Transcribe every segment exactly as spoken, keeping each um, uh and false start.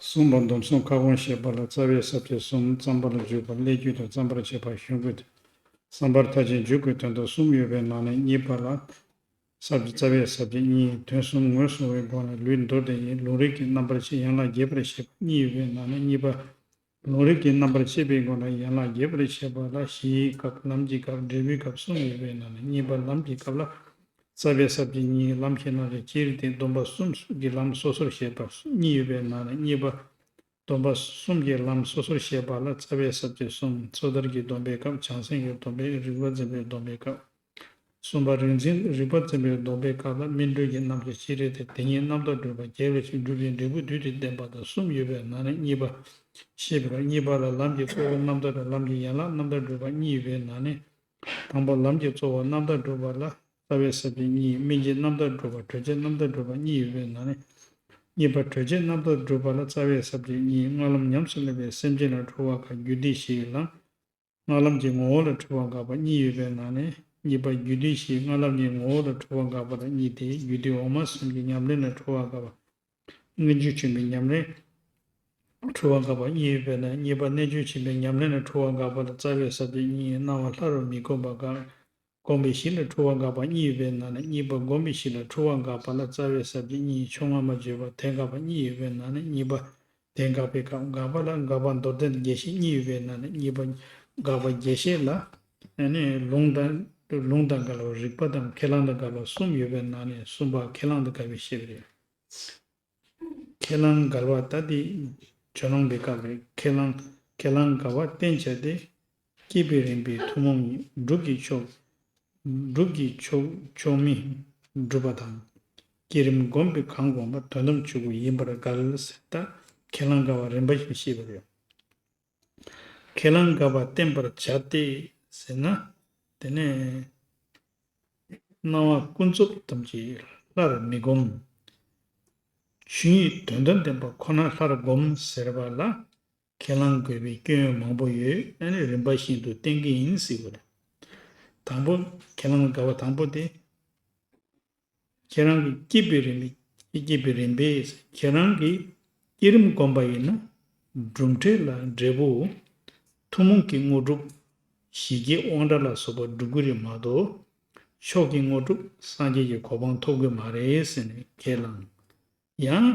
གསུམ་པ་སྡོམ་གསུམ་ཁ་སྐོང་བཤད་པ་ལ་རྩ་བའི་ས་བཅད་གསུམ། བརྩམ་པར་འཇུག་པ། སླད་བརྒྱུད་དང་བརྩམ་པར་བྱེད་པ། གཞུང་གི་བསམ་པར་ཐལ་ཕྱིར་འཇུག་གི་དོན་དུ་གསུམ་ཡོད་པའི་ནང་ནས་གཉིས་པ་ལ། ས་བཅད་རྩ་བའི་ས་བཅད་གཉིས། དོན་གསུམ་ངོས་བཟུང་བའི་སྒོ་ནས་ལུས་མདོར་བསྟན་ཡིན། ལུང་རིགས་ཀྱི་རྣམ་པར་ཕྱེ་ཡན་ལག་རྒྱས་པར་བཤད་པ་གཉིས་ཡོད་པའི་ནང་ནས་གཉིས་པ། ལུང་རིགས་ཀྱི་རྣམ་པར་ཕྱེ་བའི་སྒོ་ནས་ཡན་ལག་རྒྱས་པར་བཤད་པ་ལ་གཞིའི་སྐབས། ལམ་གྱི་སྐབས། འབྲས་བུའི་སྐབས་གསུམ་ཡོད་པའི་ནང་ནས་གཉིས་པ། ལམ་གྱི་སྐབས་ལ། རྩ་བའི་ས་བཅད་གཉིས། ལམ་གྱི་རྣམ་གཞག་སྤྱིར་བསྟན། སྡོམ་པ་གསུམ་གྱི་ལམ་སོ་སོར་བཤད་པ་གཉིས་ཡོད་པའི་ནང་ནས་གཉིས་པ། སྡོམ་པ་གསུམ་གྱི་ལམ་སོ་སོར་བཤད་པ་ལ་རྩ་བའི་ས་བཅད་གསུམ། སོ་ཐར་གྱི་སྡོམ་པའི་སྐབས། བྱང་སེམས་ཀྱི་སྡོམ་པའི། རིགས་པ་འཛིན་པའི་སྡོམ་པའི་སྐབས། གསུམ་པ། རིགས་འཛིན། རིགས་པ་འཛིན་པའི་སྡོམ་པའི་སྐབས་ལ་སྨིན་གྲོལ་གྱི་རྣམ་གཞག་སྤྱིར་བསྟན། དེ་ཉིད་རྣམ་དག་སྒྲུབ་པ། རྒྱས་པར་ཞིང་སྒྲུབ་པའི་འབྲས་བུ་བསྡུས་ཏེ་བསྟན་པ་དང་གསུམ་ཡོད་པའི་ནང་ནས་གཉིས་པ་བཤད་པའི་སྐབས། གཉིས་པ་ལ་ལམ་གྱི་གཙོ་བོ་རྣམ་དག་དང་ལམ་གྱི་ཡན་ལག་རྣམ་དག་སྒྲུབ་པ་གཉིས་ཡོད་པའི་ནང་ནས། དང་པོ། ལམ་གྱི་གཙོ་བོ་རྣམ་དག་སྒྲུབ་པ་ལ་རྩ་བའི་ས་བཅད་གཉིས། སྨིན་བྱེད་རྣམ་དག་སྒྲུབ་པ། གྲོལ་བྱེད་རྣམ་དག་སྒྲུབ་པ་གཉིས་ཡོད་པའི་ནང་ནས། གཉིས་པ། གྲོལ་བྱེད་རྣམ་དག་སྒྲུབ་པ་ལ་རྩ་བའི་ས་བཅད་གཉིས། སྔགས་ལམ་ཉམས་སུ་ལེན་པའི་སེམས་ཅན་ལ་འཁྲུལ་བ་དགག་རྒྱུད་སྡེ་བཞིའི་ལམ། སྔགས་ལམ་གྱི་ངོ་བོ་ལ་འཁྲུལ་བ་དགག་པ་གཉིས་ཡོད་པའི་ནང་ནས། གཉིས་པ། རྒྱུད་སྡེ་བཞིའི་སྔགས་ལམ་གྱི་ངོ་བོ་ལ་འཁྲུལ་བ་དགག་པ་ལ་གཉིས་ཏེ། རྒྱུད་སྡེ་འོག་མ་གསུམ་གྱི་ཉམས་ལེན་ལ་འཁྲུལ་བ་དགག་པ། སྔོན་འཇུག་ཆེན་པོའི་ཉམས་ལེན་འཁྲུལ་བ་དགག་པ་གཉིས་ཡོད་པའི་ནང་། གཉིས་པ། རྣལ་འབྱོར་ཆེན་པོའི་ཉམས་ལེན་ལ་འཁྲུལ་བ་དགག་པ་ལ་རྩ་བའི་ས་བཅད་གཉིས། སྣང་བ་ལྷ་རུ་མི་བསྒོམ་པ་དགག་སྒོམ་པའི་གཞི་ལ་འཁྲུལ་བ་དགག་པ་གཉིས་ཡོད་པའི་ནང་ནས། གཉིས་པ། བསྒོམ་པའི་གཞི་ལ་འཁྲུལ་བ་དགག་པ་ལ་རྩ་བའི་ས་བཅད་གཉིས། ཕྱོགས་སྔ་མ་བརྗོད་པ་དེ་དགག་པ་གཉིས་ཡོད་པའི་ནང་ནས། གཉིས་པ། དེ་དགག་པའི་སྐབས། དགག་པ་ལ་དགག་པ་མདོར་བསྟན་རྒྱས་བཤད་གཉིས་ཡོད་པའི་ནང་ནས། གཉིས་པ། དགག་པ་རྒྱས་བཤད་ལ། ཨ་ནི་ལུང་དང་། ལུང་དང་འགལ་བ། རིགས་པ་དང་ཁས་བླངས་དང་འགལ་བ་གསུམ་ཡོད་པའི་ནང་ནས་གསུམ་པ་ཁས་བླངས་དང་འགལ་བའི་བཤད་པ་རེད། ཁས་བླངས་འགལ་བ་ད་དེ་ཇོ་ནང་པའི་སྐབས་རེད། ཁས་བླངས། ཁས་བླངས་འགལ་བ་བསྟན་བྱ་སྟེ། བསྐྱེད་པའི་རིམ་པའི་ཐུན་མོང་ཉིད། སྒྲུབ་ཀྱི་མཆོག་སྒྲུབ་ཀྱི་མཆོག་མཆོག་མིན་སྒྲུབ་པ་དང་། བསྐྱེད་རིམ་བསྒོམས་པའི་གང་བསྒོམས་པ། དོན་དམ་ཆོས་སྐུ་ཡིན་པར་འགལ་ཟེར། ད་ཁས་བླངས་འགལ་བ་རིམ་པ་བཞིན་བཤད་པ་རེད། ཁས་བླངས་འགལ་བ་བསྟན་པར་བྱ་སྟེ་ཟེར་ན། དེ་ནས་སྣང་བ་ཀུན་རྫོབ་ཐམས་ཅད་སླར་མི་བསྒོམ། ཆོས་ཉིད་དོན་དམ་བདེན་པ་ཁོ་ན་སླར་བསྒོམ་ཟེར་བ་ལ་ཁས་བླངས་དགོས་པའི་སྐྱོན་མང་པོ་ཡོད། ཨ་ནི་རིམ་པ་བཞིན་དུ་བསྟན་གྱི་ཡིན་ཟེར་བ་རེད། དང་པོ། ཁས་བླངས་འགལ་བ་དང་པོ་དེ། ཁྱེད་རང་གིས་བསྐྱེད་པའི་རིམ་པས། བསྐྱེད་པའི་རིམ་པས། ཁྱེད་རང་གིས་བསྐྱེད་རིམ་བསྒོམས་པ་ཡིན་ན། གྲུབ་འབྲས་ལ་འབྲས་བུ་ཐུན་མོང་གི་དངོས་གྲུབ། ཞི་རྒྱས་དབང་དྲག་ལ་སོགས་པ་སྒྲུབ་ཀྱི་རེད་མ་གཏོགས། མཆོག་གི་དངོས་གྲུབ་སངས་རྒྱས་ཀྱི་གོ་འཕང་ཐོབ་ཀྱི་མ་རེད་ཟེར་ནས་ཁས་བླངས། ཡང་།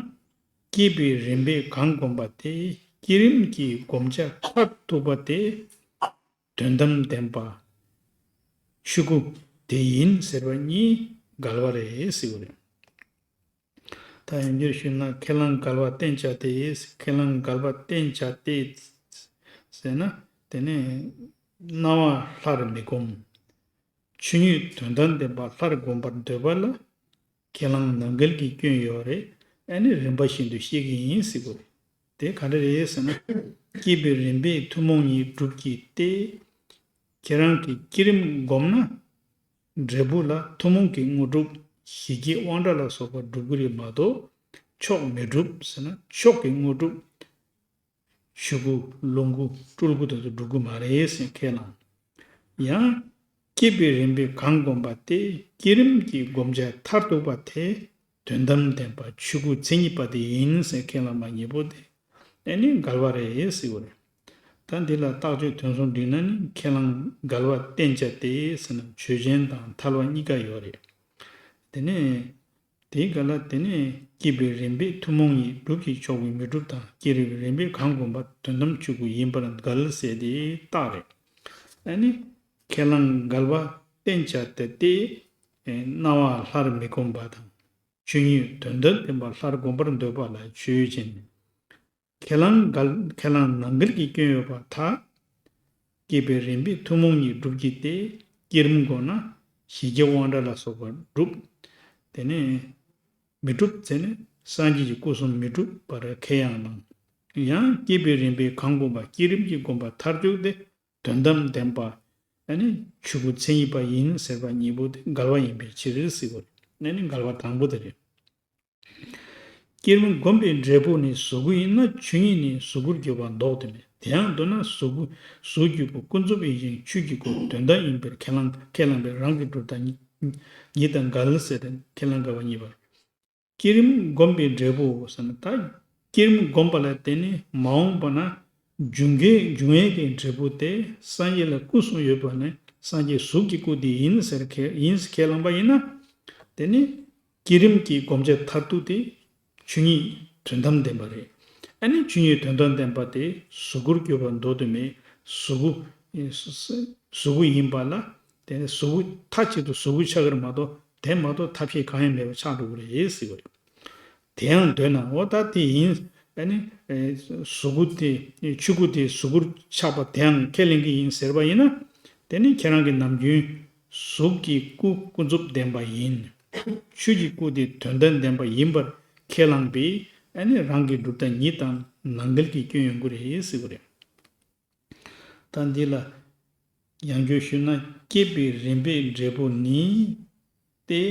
བསྐྱེད་པའི་རིམ་པས་གང་བསྒོམས་པ་དེ། བསྐྱེད་རིམ་གྱི་བསྒོམ་བྱ་མཐར་ཐུག་པ་དེ། དོན་དམ་བདེན་པ་ཆོས་སྐུ་དེ་ཡིན་ཟེར་བ་གཉིས་འགལ་བ་རེད་ཟེར་བ་རེད། ད་ཡང་བསྐྱར་ཞུས་ན། ཁས་བླངས་འགལ་བ་བསྟན་བྱ་སྟེ། ཁས་བླངས་འགལ་བ་བསྟན་བྱ་སྟེ་ཟེར་ན། དེ་ནི་སྣང་བ་སླར་མི་བསྒོམ། ཆོས་ཉིད་དོན་དམ་བདེན་པ་སླར་བསྒོམ་པར་འདོད་པ་ལ་ཁས་བླངས་ནང་འགལ་གྱི་སྐྱོན་ཡོད་རེད། ཨ་ནི་རིམ་པ་བཞིན་དུ་བཤད་ཀྱི་ཡིན་ཟེར་དགོས་རེད། དེ་ག་འདྲ་རེད་ཟེར་ན། བསྐྱེད་པའི་རིམ་པས་ཐུན་མོང་ཉིད་སྒྲུབ་ཀྱི་སྟེ། ཁྱེད་རང་གིས་བསྐྱེད་རིམ་བསྒོམས་ན། འབྲས་བུ་ལ་ཐུན་མོང་གི་དངོས་གྲུབ། ཞི་རྒྱས་དབང་དྲག་ལ་སོགས་པ་སྒྲུབ་ཀྱི་རེད་མ་གཏོགས། མཆོག་མི་སྒྲུབ་ཟེར་ན་མཆོག་གི་དངོས་གྲུབ། ཆོས་སྐུ། ལོངས་སྐུ། སྤྲུལ་སྐུ་དེ་ཚོ་སྒྲུབ་ཀྱི་མ་རེད་ཟེར་ཁས་བླངས། ཡང་། བསྐྱེད་པའི་རིམ་པས་གང་བསྒོམས་པ་དེ། བསྐྱེད་རིམ་གྱི་བསྒོམ་བྱ་མཐར་ཐུག་པ་དེ། དོན་དམ་བདེན་པ་ཆོས་སྐུ་མཚན་ཉིད་པ་དེ་ཡིན་ཟེར་ཁས་བླངས་པ་གཉིས་པོ་དེ། ཨ་ནི་འགལ་བ་རེད་ཟེར་བ་རེད། ད་འདི་ལ་རྟགས་ཆོས་དོན་གསུམ་བསྒྲིགས་ན་ནི་ཁས་བླངས་འགལ་བ་བསྟན་བྱ་སྟེ་ཟེར་ན་ཆོས་ཅན་དང་ཐལ་བ་གཉིས་ཀ་ཡོད་རེད། དེ་ནས། དེའི་སྐབས་ལ་དེ་ནས་བསྐྱེད་པའི་རིམ་པས་ཐུན་མོང་ཉིད་སྒྲུབ་ཀྱི་མཆོག་གི་མི་སྒྲུབ་དང་བསྐྱེད་རིམ་རིམ་པས་གང་བསྒོམས་པ་དོན་དམ་ཆོས་སྐུ་ཡིན་པར་འགལ་ཟེར་དེ་རྟགས་རེད། ཨ་ནི། ཁས་བླངས་འགལ་བ་བསྟན་བྱ་སྟེ། སྣང་བ་སླར་མི་བསྒོམ་པ་དང་། ཆོས་ཉིད་དོན་དམ་བདེན་པ་སླར་བསྒོམ་པར་འདོད་པ་ལ་ཆོས་ཅན། ཁས་བླངས་འགལ། ཁས་བླངས་ནང་འགལ་གྱི་སྐྱོན་ཡོད་པར་ཐལ། བསྐྱེད་པའི་རིམ་པས་ཐུན་མོང་ཉིད་སྒྲུབ་ཀྱི་སྟེ། བསྐྱེད་རིམ་བསྒོམས་ན་ཞི་རྒྱས་དབང་དྲག་ལ་སོགས་པ་སྒྲུབ། དེ་ནས་མི་སྒྲུབ་ཟེར་ནས་སངས་རྒྱས་ཀྱི་སྐུ་གསུམ་མི་སྒྲུབ་པར་ཁས་ཡང་བླངས། ཡང་བསྐྱེད་པའི་རིམ་པས་གང་བསྒོམས་པ་བསྐྱེད་རིམ་གྱི་བསྒོམ་པ་མཐར་ཐུག་སྟེ། དོན་དམ་བདེན་པ། ཨ་ནི་ཆོས་སྐུ་མཚན་ཉིད་པ་ཡིན་ཟེར་བ་གཉིས་པོ་དེ་འགལ་བ་ཡིན་པའི་ཕྱིར་ཟེར་བ་རེད། ཨ་ནི་འགལ་བ་དང་པོ་དེ་རེད། བསྐྱེད་རིམ་བསྒོམས་པའི་འབྲས་བུ་ནི་གཟུགས་སྐུ་ཡིན་ན་ཆོས་ཉིད་ནི་གཟུགས་སྐུར་གྱུར་པ་ལྡོག་སྟེ་མེད། དེ་ཡང་མདོར་ན་གཟུགས་སྐུ་གཟུགས་གྱུར་པ་ཀུན་རྫོབ་ཡིན་ཞིང་ཆོས་ཀྱི་སྐུ་དོན་དམ་ཡིན་པར་ཁས་བླངས་ཁས་བླངས་པས་རང་གི་སྒྲུབ་རྟགས་ཉིད་ཉིད་དང་འགལ་ཟེར་ཏེ་ཁས་བླངས་འགལ་བ་གཉིས་པར། བསྐྱེད་རིམ་བསྒོམས་པའི་འབྲས་བུ་ཟེར་ན་ད། བསྐྱེད་རིམ་བསྒོམས་པ་ལ་བརྟེན་ནས་མ་འོངས་པ་ན་འབྱུང་གི་འབྱུང་ཡས་ཀྱི་འབྲས་བུ་དེ་སངས་རྒྱས་ལ་སྐུ་གསུམ་ཡོད་པ་ནི་སངས་རྒྱས་གཟུགས་ཀྱི་སྐུ་དེ་ཡིན་ཟེར་ཁས་ཡིན་ཟེར་ཁས་བླངས་པ་ཡིན་ན། དེ་ནི་བསྐྱེད་རིམ་གྱི་བསྒོམ་བྱ་མཐར་ཐུག་དེ་ཆོས་ཉིད་དོན་དམ་བདེན་པ་རེད། ཨ་ནི་ཆོས་ཉིད་དོན་དམ་བདེན་པ་དེ་གཟུགས་སྐུར་གྱུར་པ་ལྡོག་ཏུ་མེད། གཟུགས་སྐུ་གཟུགས་སྐུ་ཡིན་པ་ལ་དེ་ནི་གཟུགས་སྐུ་མཐའ་གཅིག་ཏུ་གཟུགས་སྐུ་ཆགས་ཀྱི་རེད་མ་གཏོགས་དེ་མ་གཏོགས་ཐབས་ཤེས་གང་ཡང་མེད་པ་ཆགས་འགྲོ་གི་རེད་ཟེར་བ་རེད། དེ་ཡང་འདོད་ན་འོ་ད་དེ་ཡིན། ཨ་ནི་གཟུགས་སྐུ་དེ་ཆོས་སྐུ་དེ་གཟུགས་སྐུར་ཆགས་པ་དེ་ཡང་ཁས་ལེན་གྱི་ཡིན་ཟེར་བ་ཡིན་ན། དེ་ནི་ཁྱེད་རང་གིས་ནམ་རྒྱུན་གཟུགས་ཀྱི་སྐུ་ཀུན་རྫོབ་བདེན་པ་ཡིན། ཆོས་ཀྱི་སྐུ་དེ་དོན་དམ་བདེན་པ་ཡིན་པར་ཁས་བླངས་པས་ཨ་ནི་རང་གི་གྲུབ་མཐའ་ཉིད་དང་ནང་འགལ་གྱི་སྐྱོན་ཡོང་གི་རེད་ཟེར་བ་རེད། ད་འདི་ལ་ཡང་བསྐྱར་ཞུས་ན་བསྐྱེད་པའི་རིམ་པའི་འབྲས་བུ་ནི། ཏེ།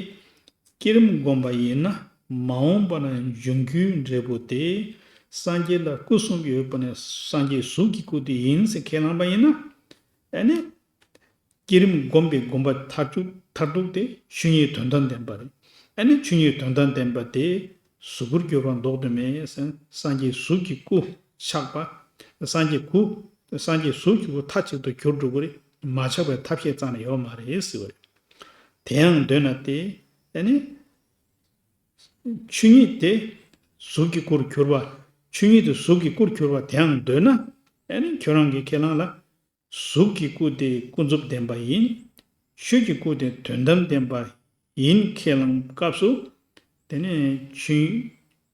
བསྐྱེད་རིམ་བསྒོམས་པ་ཡིན་ན་མ་འོངས་པ་ན་འབྱུང་རྒྱུའི་འབྲས་བུ་དེ་སངས་རྒྱས་ལ་སྐུ་གསུམ་ཡོད་པ་ནི་སངས་རྒྱས་གཟུགས་ཀྱི་སྐུ་དེ་ཡིན་ཟེར་ཁས་བླངས་པ་ཡིན་ན། ཨ་ནི། བསྐྱེད་རིམ་བསྒོམས་པའི་བསྒོམ་པ་མཐར་ཐུག་མཐར་ཐུག་དེ་ཆོས་ཉིད་དོན་དམ་བདེན་པ་རེད། ཨ་ནི་ཆོས་ཉིད་དོན་དམ་བདེན་པ་དེ་གཟུགས་སྐུར་གྱུར་པ་ལྡོག་ཏུ་མེད་ཟེར་སངས་རྒྱས་གཟུགས་ཀྱི་སྐུ་ཆགས་པ། སངས་རྒྱས་སྐུ། སངས་རྒྱས་གཟུགས་ཀྱི་སྐུ་མཐའ་གཅིག་ཏུ་གྱུར་འགྲོ་གི་རེད། མ་ཆགས་པའི་ཐབས་ཤེས་རྩ་ནས་ཡོད་མ་རེད་ཟེར་བ་རེད། དེ་ཡང་འདོད་ན་སྟེ། ཨ་ནི། ཆོས་ཉིད་དེ། གཟུགས་ཀྱི་སྐུར་གྱུར་པ། ཆོས་ཉིད་དེ་གཟུགས་ཀྱི་སྐུར་གྱུར་པ་དེ་ཡང་འདོད་ན། ཨ་ནི་ཁྱོད་རང་གི་ཁས་བླངས་ལ། གཟུགས་ཀྱི་སྐུ་དེ་ཀུན་རྫོབ་བདེན་པ་ཡིན། ཆོས་ཀྱི་སྐུ་དེ་དོན་དམ་བདེན་པ་ཡིན་ཁས་བླངས་སྐབས་སུ། དེ་ནས་ཆོས་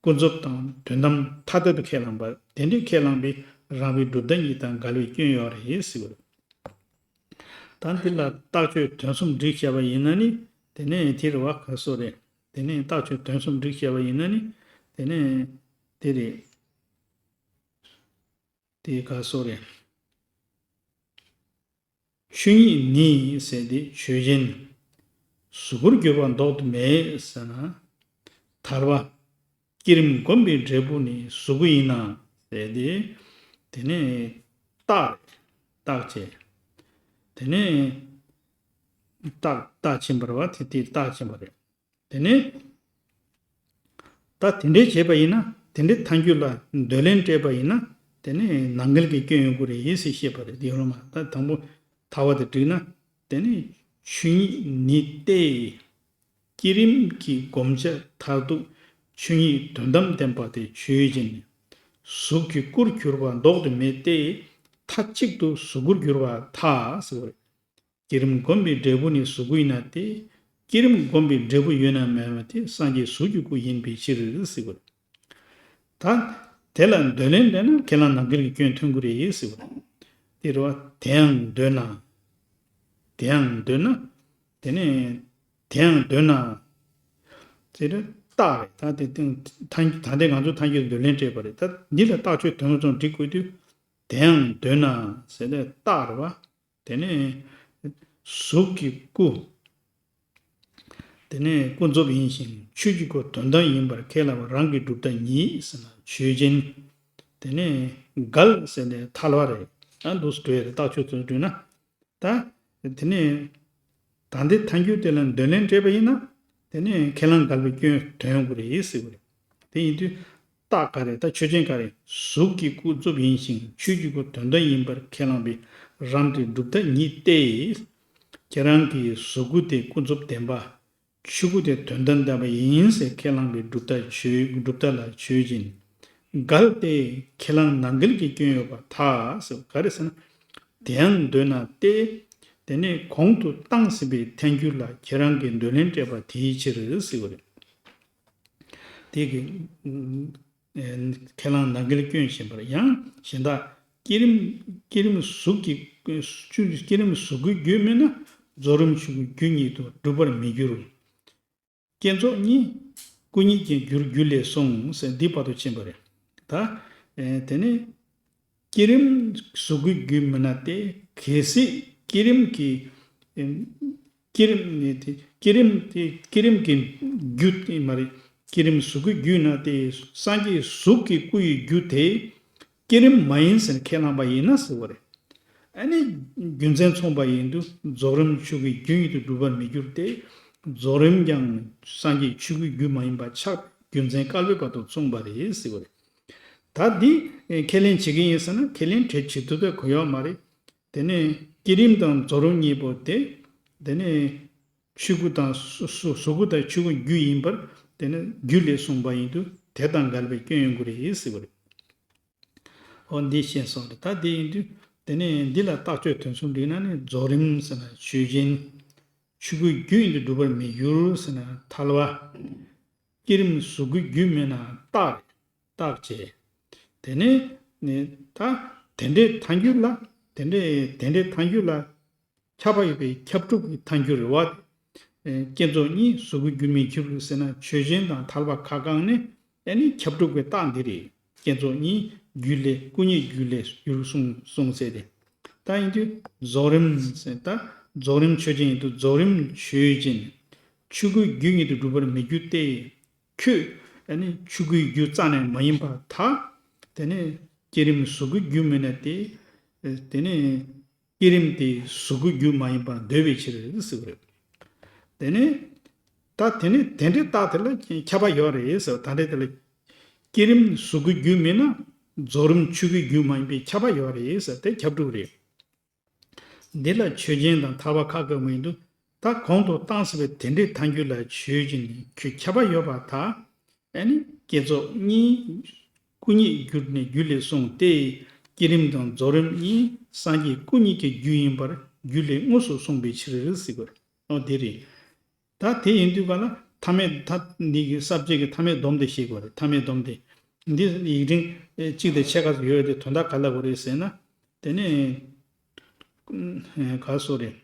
ཀུན་རྫོབ་དང་དོན་དམ་ཐ་དད་དུ་ཁས་བླངས་པ་དེ་འདྲའི་ཁས་བླངས་པས་རང་བའི་གྲུབ་མཐའ་གཉིས་དང་འགལ་བའི་སྐྱོན་ཡོད་རེད་ཟེར་བ་རེད། ད་འདི་ལ་རྟགས་ཆོས་དོན་གསུམ་བསྒྲིགས་བྱས་པ་ཡིན་ན་ནི་དེ་ནས་དེ་རེད་བ་ག་སོ་རེད། དེ་ནས་རྟགས་ཆོས་དོན་གསུམ་བསྒྲིགས་བྱས་པ་ཡིན་ན་ནི་དེ་ནས་དེ་རེད། དེ་ག་སོ་རེད། ཆོས་ཉིད་ནི་ཟེར་ཏེ་ཆོས་ཅན། གཟུགས་སྐུར་གྱུར་པ་ལྡོག་ཏུ་མེད་ཟེར་ན། ཐར་པ། བསྐྱེད་རིམ་བསྒོམས་པའི་འབྲས་བུ་ནི་གཟུགས་སྐུ་ཡིན་ན་ཟེར་ཏེ། དེ་ནས་རྟགས་རེད། རྟགས་བྱས། དེ་ནས་རྟགས་རྟགས་ཕྱིན་པ་རེད་བ་དེ་དེ་རྟགས་ཕྱིན་པ་རེད། དེ་ནས་ད་དེ་འདྲའི་བྱས་པ་ཡིན་ན་དེ་འདྲའི་ཐལ་འགྱུར་ལ་འདོད་ལན་སྤྲད་པ་ཡིན་ན་དེ་ནས་ནང་འགལ་གྱི་སྐྱོན་ཡོང་གི་རེད་ཟེར་བཤད་པ་རེད། དེ་ཡོད་མ་ད་དང་པོ་ཐར་པ་དེ་བསྒྲིགས་ན་དེ་ནས་ཆོས་ཉིད་ནི་སྟེ། བསྐྱེད་རིམ་གྱི་བསྒོམ་བྱ་མཐར་ཐུག་ཆོས་ཉིད་དོན་དམ་བདེན་པ་དེ་ཆོས་ཅན། གཟུགས་ཀྱི་སྐུར་གྱུར་པ་ལྡོག་ཏུ་མེད་དེ། མཐའ་གཅིག་ཏུ་གཟུགས་སྐུར་གྱུར་པ་ཐལ་ཟེར་བ་རེད། བསྐྱེད་རིམ་བསྒོམས་པའི་འབྲས་བུ་ནི་གཟུགས་སྐུ་ཡིན་ན་སྟེ། བསྐྱེད་རིམ་བསྒོམས་པའི་འབྲས་བུ་ཡོད་ན་མེད་པ་དེ་སངས་རྒྱས་གཟུགས་ཀྱི་སྐུ་ཡིན་པའི་ཕྱིར་ཟེར་བ་རེད། ད། དེ་ལ་འདོད་ལན་འདོད་ན་ཁས་བླངས་ནང་འགལ་གྱི་སྐྱོན་ཐོན་གྱི་རེད་ཟེར་བ་རེད། དེ་རེད་བ། དེ་ཡང་འདོད་ན། དེ་ཡང་འདོད་ན། དེ་ནས། དེ་ཡང་འདོད་ན། དེ་རེད་རྟགས་རེད་ད་དེ་སྟེང་ཐ་ད་ལྟའི་ང་ཚོ་ཐལ་འགྱུར་འདོད་ལན་སྤྲད་པ་རེད་ད་འདི་ལ་རྟགས་ཆོས་དོན་ཚོ་འགྲིག་དགོས་དུས། དེ་ཡང་འདོད་ན་ཟེར་ནས་རྟགས་རེད་བ། དེ་ནས་གཟུགས་ཀྱི་སྐུ། དེ་ནས་ཀུན་རྫོབ་ཡིན་ཞིང་ཆོས་ཀྱི་སྐུ་དོན་དམ་ཡིན་པར་ཁས་བླངས་པ་རང་གི་གྲུབ་མཐའ་ཉིད་ཟེར་ན་ཆོས་ཅན། དེ་ནས་འགལ་ཟེར་ནས་ཐལ་བ་རེད། ཨ་འདུག་སེ་འགྲོ་ཡ་རེད་རྟགས་ཆོས་ཚོ་འགྲོས་ན། ད། དེ་ནས། ད་ལྟའི་ཐལ་འགྱུར་དེ་ལ་འདོད་ལན་སྤྲད་པ་ཡིན་ན། དེ་ནས་ཁས་བླངས་འགལ་བའི་སྐྱོན་ཐོན་དགོས་རེད་ཟེར་བ་རེད། དེ་ཡིན་དུས། རྟགས་ག་རེ་ད་ཆོས་ཅན་ག་རེ་གཟུགས་ཀྱི་སྐུ་རྫོབ་ཡིན་ཞིང་ཆོས་ཀྱི་སྐུ་དོན་དམ་ཡིན་པར་ཁས་བླངས་པའི་རང་གི་གྲུབ་མཐའ་ཉིད་སྟེ། ཁྱེད་རང་གི་གཟུགས་སྐུ་དེ་ཀུན་རྫོབ་བདེན་པ། ཆོས་སྐུ་དེ་དོན་དམ་བདེན་པ་ཡིན་ཟེར་ཁས་བླངས་པའི་གྲུབ་མཐའ་ཆོས་གྲུབ་མཐའ་ལ་ཆོས་ཅན། འགལ་ཏེ་ཁས་བླངས་ནང་འགལ་གྱི་སྐྱོན་ཡོད་པར་ཐལ་ཟེར་ག་རེ་ཟེར་ན། དེ་ཡང་འདོད་ན་སྟེ། དེ་ནས་གོང་དུ་བཏང་ཟིན་པའི་ཐལ་འགྱུར་ལ་ཁྱེད་རང་གིས་འདོད་ལན་སྤྲད་པ་དེའི་ཕྱིར་ཟེར་བ་རེད། དེ་གི་ཁས་བླངས་ནང་འགལ་སྐྱོན་བཞིན་པར་ཡང་གཞན་དག་བསྐྱེད་རིམ་བསྐྱེད་རིམ་གཟུགས་ཀྱི་བསྐྱེད་རིམ་གཟུགས་སྐུའི་རྒྱུ་མིན་ན་རྫོགས་རིམ་ཆོས་སྐུའི་རྒྱུ་ཉིད་དུ་འགྲུབ་པར་མི་འགྱུར། བསྐྱེད་རྫོགས་གཉིས། སྐུ་ཉིད་ཀྱི་རྒྱུར་རྒྱུ་ལས་གསུངས་ཟེར་འདི་བར་དུ་ཕྱིན་པ་རེད། ད། དེ་ནས། བསྐྱེད་རིམ་གཟུགས་སྐུའི་རྒྱུ་མིན་ན་སྟེ་གལ་སྲིད་བསྐྱེད་རིམ་གྱི། བསྐྱེད་རིམ་ནི་དེ་བསྐྱེད་རིམ་དེ་བསྐྱེད་རིམ་གྱི་རྒྱུ་དེ་མ་རེད། བསྐྱེད་རིམ་གཟུགས་སྐུའི་རྒྱུ་ན་སྟེ་སངས་རྒྱས་གཟུགས་ཀྱི་སྐུ་ཡི་རྒྱུ་དེ། བསྐྱེད་རིམ་མ་ཡིན་ཟེར་ཁས་བླངས་པ་ཡིན་ན་ཟེར་བ་རེད། ཨ་ནི། རྒྱུ་མཚན་མཚུངས་པ་ཡིན་དུས་རྫོགས་རིམ་ཆོས་སྐུའི་རྒྱུ་ཉིད་དུ་འགྲུབ་པར་མི་འགྱུར་ཏེ། རྫོགས་རིམ་ཀྱང་སངས་རྒྱས་ཆོས་སྐུའི་རྒྱུ་མ་ཡིན་པ་ཆགས་རྒྱུ་མཚན་བསྐལ་པའི་བར་དུ་མཚུངས་པ་རེད་ཟེར་བ་རེད། ད་འདི་ཁས་ལེན་བྱེད་ཀྱི་ཡིན་ཟེར་ན་ཁས་ལེན་བྱེད་བྱེད་ཐུབ་པའི་གོ་ཡོག་མ་རེད། དེ་ནས་བསྐྱེད་རིམ་དང་རྫོགས་རིམ་གཉིས་པོ་དེ། དེ་ནས་ཆོས་སྐུ་དང་གཟུ་གཟུ་གཟུགས་སྐུ་དང་ཆོས་སྐུ་རྒྱུ་ཡིན་པར། དེ་ནས་རྒྱུད་ལས་གསུངས་པ་ཡིན་དུས་དེ་དང་འགལ་བའི་སྐྱོན་ཡོང་གི་རེད་ཟེར་བ་རེད། འོ་འདི་ཤེས་སོང་རེད། ད་དེ་ཡིན་དུས་དེ་ནས་འདི་ལ་རྟགས་ཆོས་དོན་གསུམ་བསྒྲིགས་ན་ནི་རྫོགས་རིམ་ཟེར་ན་ཆོས་ཅན། ཆོས་སྐུའི་རྒྱུ་ཡིན་དུ་སྒྲུབ་པར་མི་འགྱུར་ཟེར་ན་ཐལ་བ། བསྐྱེད་རིམ་གཟུགས་སྐུའི་རྒྱུ་མིན་ན་རྟགས་རེད། རྟགས་བྱས། དེ་ནས་ནི་ད་དེ་འདྲའི་ཐལ་འགྱུར་ལ། དེ་འདྲའི་དེ་འདྲའི་ཐལ་འགྱུར་ལ་ཁྱབ་པ་ཡོད་པའི་ཁྱབ་སྒྲུབ་ཀྱི་ཐལ་འགྱུར་རེད་བ། ཨེ་བསྐྱེད་རྫོགས་གཉིས་གཟུགས་སྐུའི་རྒྱུ་མི་འགྱུར་ཟེར་ན་ཆོས་ཅན་དང་ཐལ་བ་ཁ་བསྐང་ནས། ཨེ་ནི་ཁྱབ་སྒྲུབ་ཀྱི་རྟགས་འདི་རེད། བསྐྱེད་རྫོགས་གཉིས་རྒྱུ་ལས་སྐུ་གཉིས་རྒྱུ་ལས་འགྱུར་གསུངས་གསུངས་ཟེར་ཏེ། ད་ཡིན་དུས་རྫོགས་རིམ་ཟེར། ད་རྫོགས་རིམ་ཆོས་ཅན་ཡིན་དུས་རྫོགས་རིམ་ཆོས་ཅན། ཆོས་སྐུའི་རྒྱུ་ཉིད་དུ་སྒྲུབ་པར་མི་འགྱུར་ཏེ། ཁྱོད་ཨ་ནི་ཆོས་སྐུའི་རྒྱུ་རྩ་ནས་མ་ཡིན་པར་ཐལ། དེ་ནས་བསྐྱེད་རིམ་གཟུགས་སྐུའི་རྒྱུ་མིན་ན་སྟེ། དེ་ནས་བསྐྱེད་རིམ་དེ་གཟུགས་སྐུའི་རྒྱུ་མ་ཡིན་པར་འདོད་པའི་ཕྱིར་ཟེར་བ་རེད། དེ་ནས་ད་དེ་ནས་དེ་འདྲའི་རྟགས་དེ་ལ་ཁྱབ་པ་ཡོད་རེད་ཟེར་བ། ད་འདྲའི་དེ་ལ་བསྐྱེད་རིམ་གཟུགས་སྐུའི་རྒྱུ་མིན་ན་རྫོགས་རིམ་ཆོས་སྐུའི་རྒྱུ་མ་ཡིན་པའི་ཁྱབ་པ་ཡོད་རེད་ཟེར་བ་དེ་ཁྱབ་སྒྲུབ་རེད། འདི་ལ་ཆོས་ཅན་དང་ཐལ་བ་ཁ་བསྐང་མི་འདུག་ད་གོང་དུ་བཏང་ཟིན་པའི་དེ་འདྲའི་ཐལ་འགྱུར་ལ་ཆོས་ཅན་ནི་ཁྱོད་ཁྱབ་པ་ཡོད་པར་ཐལ། ཨ་ནི་བསྐྱེད་རྫོགས་གཉིས་སྐུ་གཉིས་གྱུར་ནས་རྒྱུད་ལས་གསུངས་ཏེ། བསྐྱེད་རིམ་དང་རྫོགས་རིམ་གཉིས་སངས་རྒྱས་སྐུ་གཉིས་ཀྱི་རྒྱུ་ཡིན་པར་རྒྱུད་ལས་དངོས་སུ་གསུངས་པའི་ཕྱིར་ཟེར་བ་རེད། འོ་དེ་རེད། ད་དེ་ཡིན་དུས་ག་ལ་ཐ་མའི་ཐ་འདི་གི་ས་བཅད་ཀྱི་ཐ་མའི་སྡོམ་དེ་ཤེས་དགོས་རེད། ཐ་མའི་སྡོམ་དེ། འདི་ཡིག་ཕྲེང་གཅིག་དང་ཕྱེད་ཀ་ཙམ་ཡོད་དེ་དོན་དག་ག་ལ་གོ་རེད་ཟེར་ན། དེ་ནས་ག་སོ་རེད།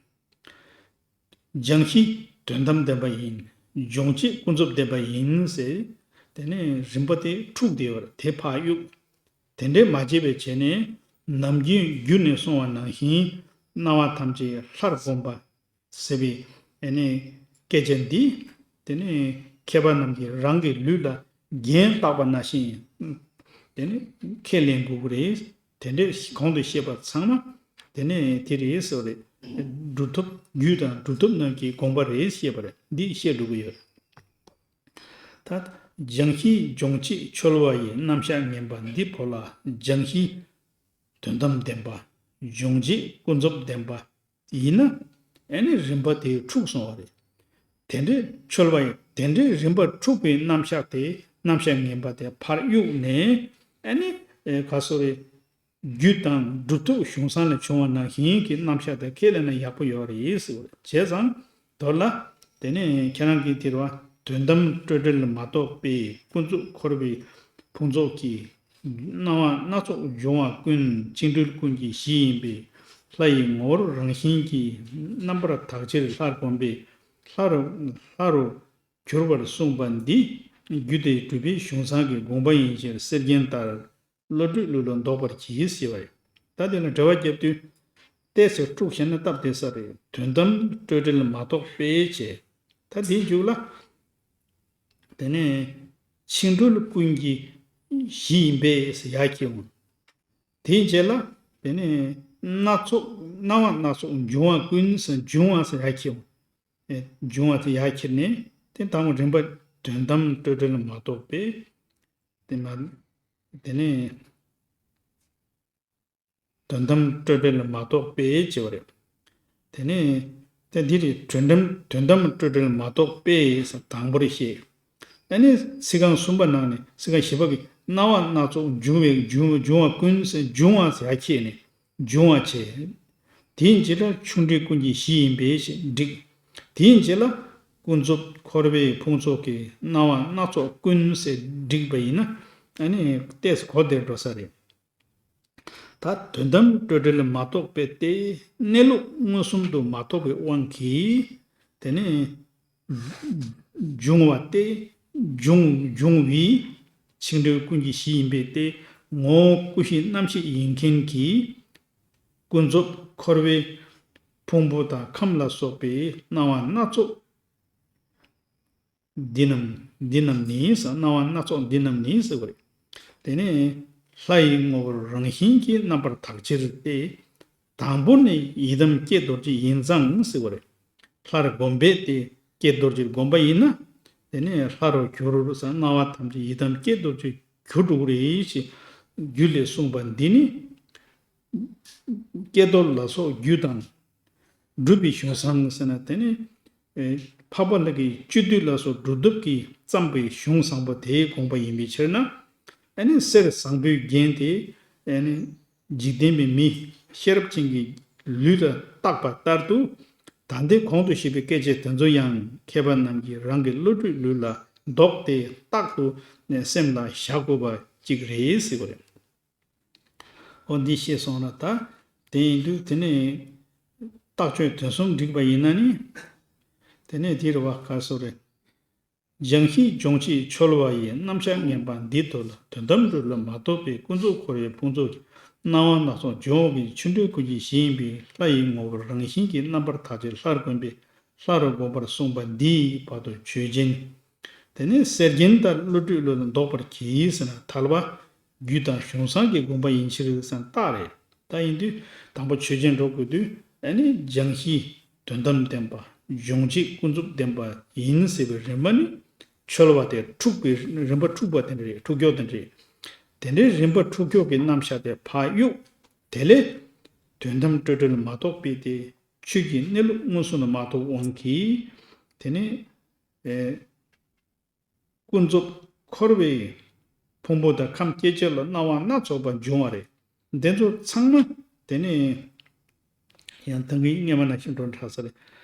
སྦྱང་གཞི་དོན་དམ་བདེན་པ་ཡིན། སྦྱོང་བྱེད་ཀུན་རྫོབ་བདེན་པ་ཡིན་ཟེར། དེ་ནས་རིམ་པ་དེ་དྲུག་དེ་ཡོད་རེད། དེ་ཕར་གཡུག་དེ་འདྲའི་མ་བྱས་པའི་བྱས་ནས་ནམ་རྒྱུན་རྒྱུད་ནས་གསུངས་པ་ནང་བཞིན་སྣང་བ་ཐམས་ཅད་ལྷར་བསྒོམ་པ། ཟེར་བའི་ཨ་ནི་སྐད་ཆ་འདི་དེ་ནི་མཁས་པ་རྣམས་ཀྱིས་རང་གི་ལུས་ལ་རྒྱན་བཏགས་པ་ནང་བཞིན་དེ་ནི་ཁས་ལེན་དགོས་ཀྱི་རེད། དེ་འདྲའི་གོང་དུ་བཤད་པ་ཚང་མ་དེ་ནི་དེ་རེད་ཟེར་བ་རེད། སྒྲུབ་ཐབས་རྒྱུད་དང་སྒྲུབ་ཐབས་རྣམས་ཀྱི་དགོངས་པ་རེད་ཞེས་པ་རེད། འདི་བཤད་འགྲོ་གི་ཡོད། ད་སྦྱང་གཞི་སྦྱོང་བྱེད་འཆོལ་བ་ཡི་རྣམ་གཞག་ངན་པ་འདི་པོ་ལ་སྦྱང་གཞི་དོན་དམ་བདེན་པ། སྦྱོང་བྱེད་ཀུན་རྫོབ་བདེན་པ། ཡིན་ན། ཨ་ནི་རིམ་པ་དེ་འཁྲུགས་སོང་བ་རེད། དེ་འདྲའི་འཆོལ་བ་ཡིན། དེ་འདྲའི་རིམ་པ་འཁྲུགས་པའི་རྣམ་གཞག་དེ། རྣམ་གཞག་ངན་པ་དེ་ཕར་གཡུགས་ནས། ཨ་ནི་ཨེ་ག་སོ་རེད། རྒྱུད་དང་སྒྲུབ་ཐབས་གཞུང་བསྲང་ལས་བྱུང་བ་ནང་བཞིན་གྱི་རྣམ་གཞག་དེ་ཁས་ལེན་ན་ཡག་པོ་ཡོད་རེད་ཟེར་བ་རེད། བྱས་ཙང་། མདོར་ན། དེ་ནས་ཁྱེད་རང་གིས་དེ་རུ་དོན་དམ་སྤྲོས་བྲལ་མ་རྟོགས་པས་ཀུན་རྫོབ་འཁོར་བའི་ཕུང་ཚོགས་ཀྱི་སྣང་བ་སྣ་ཚོགས་འབྱུང་བ་ཀུན་འཆིང་གྲོལ་ཀུན་གྱི་གཞི་ཡིན་པས། ལྷ་ཡི་ངོ་བོར་རང་བཞིན་གྱིས་རྣམ་པར་དག་ཕྱིར་ལྷར་བསྒོམས་པས། ལྷ་རུ་ལྷ་རུ་གྱུར་པར་གསུངས་པ་འདི་རྒྱུད་སྡེ་གྲུབ་པའི་གཞུང་བསྲང་གི་དགོངས་པ་ཡིན་ཕྱིར་གསེར་རྒྱན་ལྟར། བློ་གྲོས་ལུགས་ལ་འདོགས་པར་གྱིས་ཞེས་པ་རེད། ད་དེ་ལ་འགྲེལ་བ་བརྒྱབ་དུས། ཏོག་ཙམ་དཀྲུགས་བཤད་ན་སྟབས་བདེ་ས་རེད། དོན་དམ་སྤྲོས་བྲལ་མ་རྟོགས་པས་བྱས། ད་དེའི་མཇུག་ལ། དེ་ནས་འཆིང་གྲོལ་ཀུན་གྱི་གཞི་ཡིན་པས་ཟེར་ཡར་ཁྱེར་འོང་། དེའི་རྗེས་ལ། དེ་ནས་སྣ་ཚོགས་སྣང་བ་སྣ་ཚོགས་འབྱུང་བ་ཀུན་ཟེར་འབྱུང་བ་ཟེར་ཡར་ཁྱེར་འོང་། ཨེ་འབྱུང་བ་དེ་ཡར་ཁྱེར་ནས་དེ་དང་པོ་རིམ་པ་དོན་དམ་སྤྲོས་བྲལ་མ་རྟོགས་པས། དེ་མ། དེ་ནས་དོན་དམ་སྤྲོས་བྲལ་མ་རྟོགས་པས་བྱས་པ་རེད། དེ་ནས་དེ་འདི་རེད། དོན་དམ་དོན་དམ་སྤྲོས་བྲལ་མ་རྟོགས་པས་དང་པོར་བཤད། ཨ་ནི་ཚིག་རྐང་གསུམ་པ་ནང་ནས་ཚིག་རྐང་བཞི་པ་གི་སྣང་བ་སྣ་ཚོགས་འབྱུང་བའི་འབྱུང་འབྱུང་བ་ཀུན་ཟེར་འབྱུང་བ་ཟེར་ཡར་ཁྱེར་ནས། འབྱུང་བ་བྱས། དེའི་རྗེས་ལ་ཆུང་འབྲིང་ཀུན་གྱི་གཞི་ཡིན་པས་ཞེས་བསྒྲིགས། དེའི་རྗེས་ལ་ཀུན་རྫོབ་འཁོར་བའི་ཕུང་ཚོགས་ཀྱི་སྣང་བ་སྣ་ཚོགས་ཀུན་ཟེར་བསྒྲིགས་པ་ཡིན་ན། ཨ་ནི་ཏོག་ཙམ་གོ་བདེ་འགྲོ་ས་རེད། ད་དོན་དམ་སྤྲོས་བྲལ་མ་རྟོགས་པས་ཏེ། གནས་ལུགས་མངོན་སུམ་དུ་མ་རྟོགས་པའི་དབང་གིས། དེ་ནི་འབྱུང་བ་སྟེ། འབྱུང་འབྱུང་བའི་འཆིང་གྲོལ་ཀུན་གྱི་གཞི་ཡིན་པས་ཏེ། ངོ་བོ་ཀུན་གཞི་རྣམ་ཤེས་ཡིན་མཁན་གྱིས། ཀུན་རྫོབ་འཁོར་བའི་ཕུང་པོ་དང་ཁམས་ལ་སོགས་པའི་སྣང་བ་སྣ་ཚོགས། འདི་རྣམས་འདི་རྣམས་ནི་ཟེར། སྣང་བ་སྣ་ཚོགས་འདི་རྣམས་ནི་ཟེར་བ་རེད། དེ་ནས་ལྷ་ཡི་ངོ་བོར་རང་བཞིན་གྱིས་རྣམ་པར་དག་ཕྱིར་ཏེ། དང་པོ་ནི་ཡི་དམ་ཀྱེ་རྡོ་རྗེ་ཡིན་ཙང་ཟེར་བ་རེད། ལྷར་བསྒོམས་པས་ཏེ་ཀྱེ་རྡོ་རྗེར་བསྒོམས་པ་ཡིན་ན། དེ་ནས་ལྷ་རུ་གྱུར་ཟེར། སྣང་བ་ཐམས་ཅད་ཡི་དམ་ཀྱེ་རྡོ་རྗེར་གྱུར་འགྲོ་གི་རེད་ཅེས་ རྒྱུད་ལས་གསུངས་པ་འདི་ནི། ཀྱེ་རྡོར་ལ་སོགས་རྒྱུད་དང་། སྒྲུབ་པའི་གཞུང་བཟང་ཟེར་ན་དེ་ནི། ཨེ་འཕགས་པ་ལྷ་གི་བཅུད་བསྡུས་ལ་སོགས་སྒྲུབ་ཐབས་ཀྱིས་བརྩམས་པའི་གཞུང་བཟང་པོ་དེའི་དགོངས་པ་ཡིན་པའི་ཕྱིར་ན། ཨ་ནི་གསེར་བཟང་པོས་བརྒྱན་ཏེ། ཨ་ནི་འཇིག་རྟེན་པའི་མི་ཤེས་རབ་ཅན་གྱི་ལུས་ལ་བཏགས་པ་ལྟར་དུ། ད་ལྟའི་གོང་དུ་བཤད་པའི་སྐད་ཅིག་དེ་ཚོ་ཡང་མཁས་པ་རྣམས་ཀྱིས་རང་གི་བློ་གྲོས་ལུས་ལ་འདོགས་ཏེ་རྟག་ཏུ་སེམས་ལ་བཞག་དགོས་པ་གཅིག་རེད་ཟེར་བ་རེད། འོ་འདི་ཤེས་སོང་ན་ད། དེ་ཡིན་དུས་དེ་ནས་རྟགས་ཆོས་དོན་གསུམ་འགྲིག་པ་ཡིན་ན་ནི། དེ་ནས་དེ་རུ་བ་ག་སོ་རེད། སྦྱང་གཞི་སྦྱོང་བྱེད་འཆོལ་བ་ཡི། རྣམ་གཞག་ངན་པ་འདི་ཐོབ་ལ། དོན་དམ་རོ་ལ་མ་རྟོགས་པའི། ཀུན་རྫོབ་འཁོར་བའི་ཕུང་ཚོགས་ཀྱི། སྣང་བ་སྣ་ཚོགས་འབྱུང་བ་གི། ཆོ་འཕྲུལ་ཀུན་གྱི་གཞི་ཡིན་པའི། ལྷ་ཡི་ངོ་བོ་རང་བཞིན་གྱི། རྣམ་པར་ཐག་ཆོད་ལྷར་བསྒོམས་པའི། ལྷ་རུ་བསྒོམ་པར་གསུངས་པ་འདིའི་བར་དུ་ཆོས་ཅན། དེ་ནས་གསེར་རྒྱན་ལྟར་བློ་གྲོས་ལུས་ལ་འདོགས་པར་གྱིས་ཟེར་ན་ཐལ་བ། རྒྱུད་དང་གཞུང་བཟང་གི་དགོངས་པ་ཡིན་ཕྱིར་ཟེར་ན་རྟགས་རེད། ད་ཡིན་དུས་དང་པོ་ཆོས་ཅན་འགྲོ་དགོས་དུས་ཨ་ནི་སྦྱང་གཞི་དོན་དམ་བདེན་པ། སྦྱོང་བྱེད་ཀུན་རྫོབ་བདེན་པ་ཡིན་ཟེར་བའི་རིམ་པ་ནི་འཆོལ་བ་དེ་འཁྲུགས་པའི་རིམ་པ་འཁྲུགས་པ་དེ་འདྲ་རེད། འཁྲུགས་སྐྱོ་དེ་འདྲ་རེད། དེ་འདྲའི་རིམ་པ་འཁྲུགས་སྐྱོ་གི་རྣམ་གཞག་དེ་ཕར་གཡུག་དེ་ལས་དོན་དམ་སྤྲོས་བྲལ་མ་རྟོགས་པའི་དེ་ཆོས་ཀྱི་གནས་ལུགས་མངོན་སུམ་དུ་མ་རྟོགས་དབང་གིས་དེ་ནི། ཨེ། ཀུན་རྫོབ་འཁོར་བའི་ཕུང་པོ་དང་ཁམས་སྐྱེ་མཆེད་ལ་སྣང་བ་སྣ་ཚོགས་པ་འབྱུང་བ་རེད། འདི་ཚོ་ཚང་མ་དེ་ནས་ཡང་ད་གིན་སྔོན་མ་ནང་བཞིན་འགྲོ་དྲགས་ས་རེད།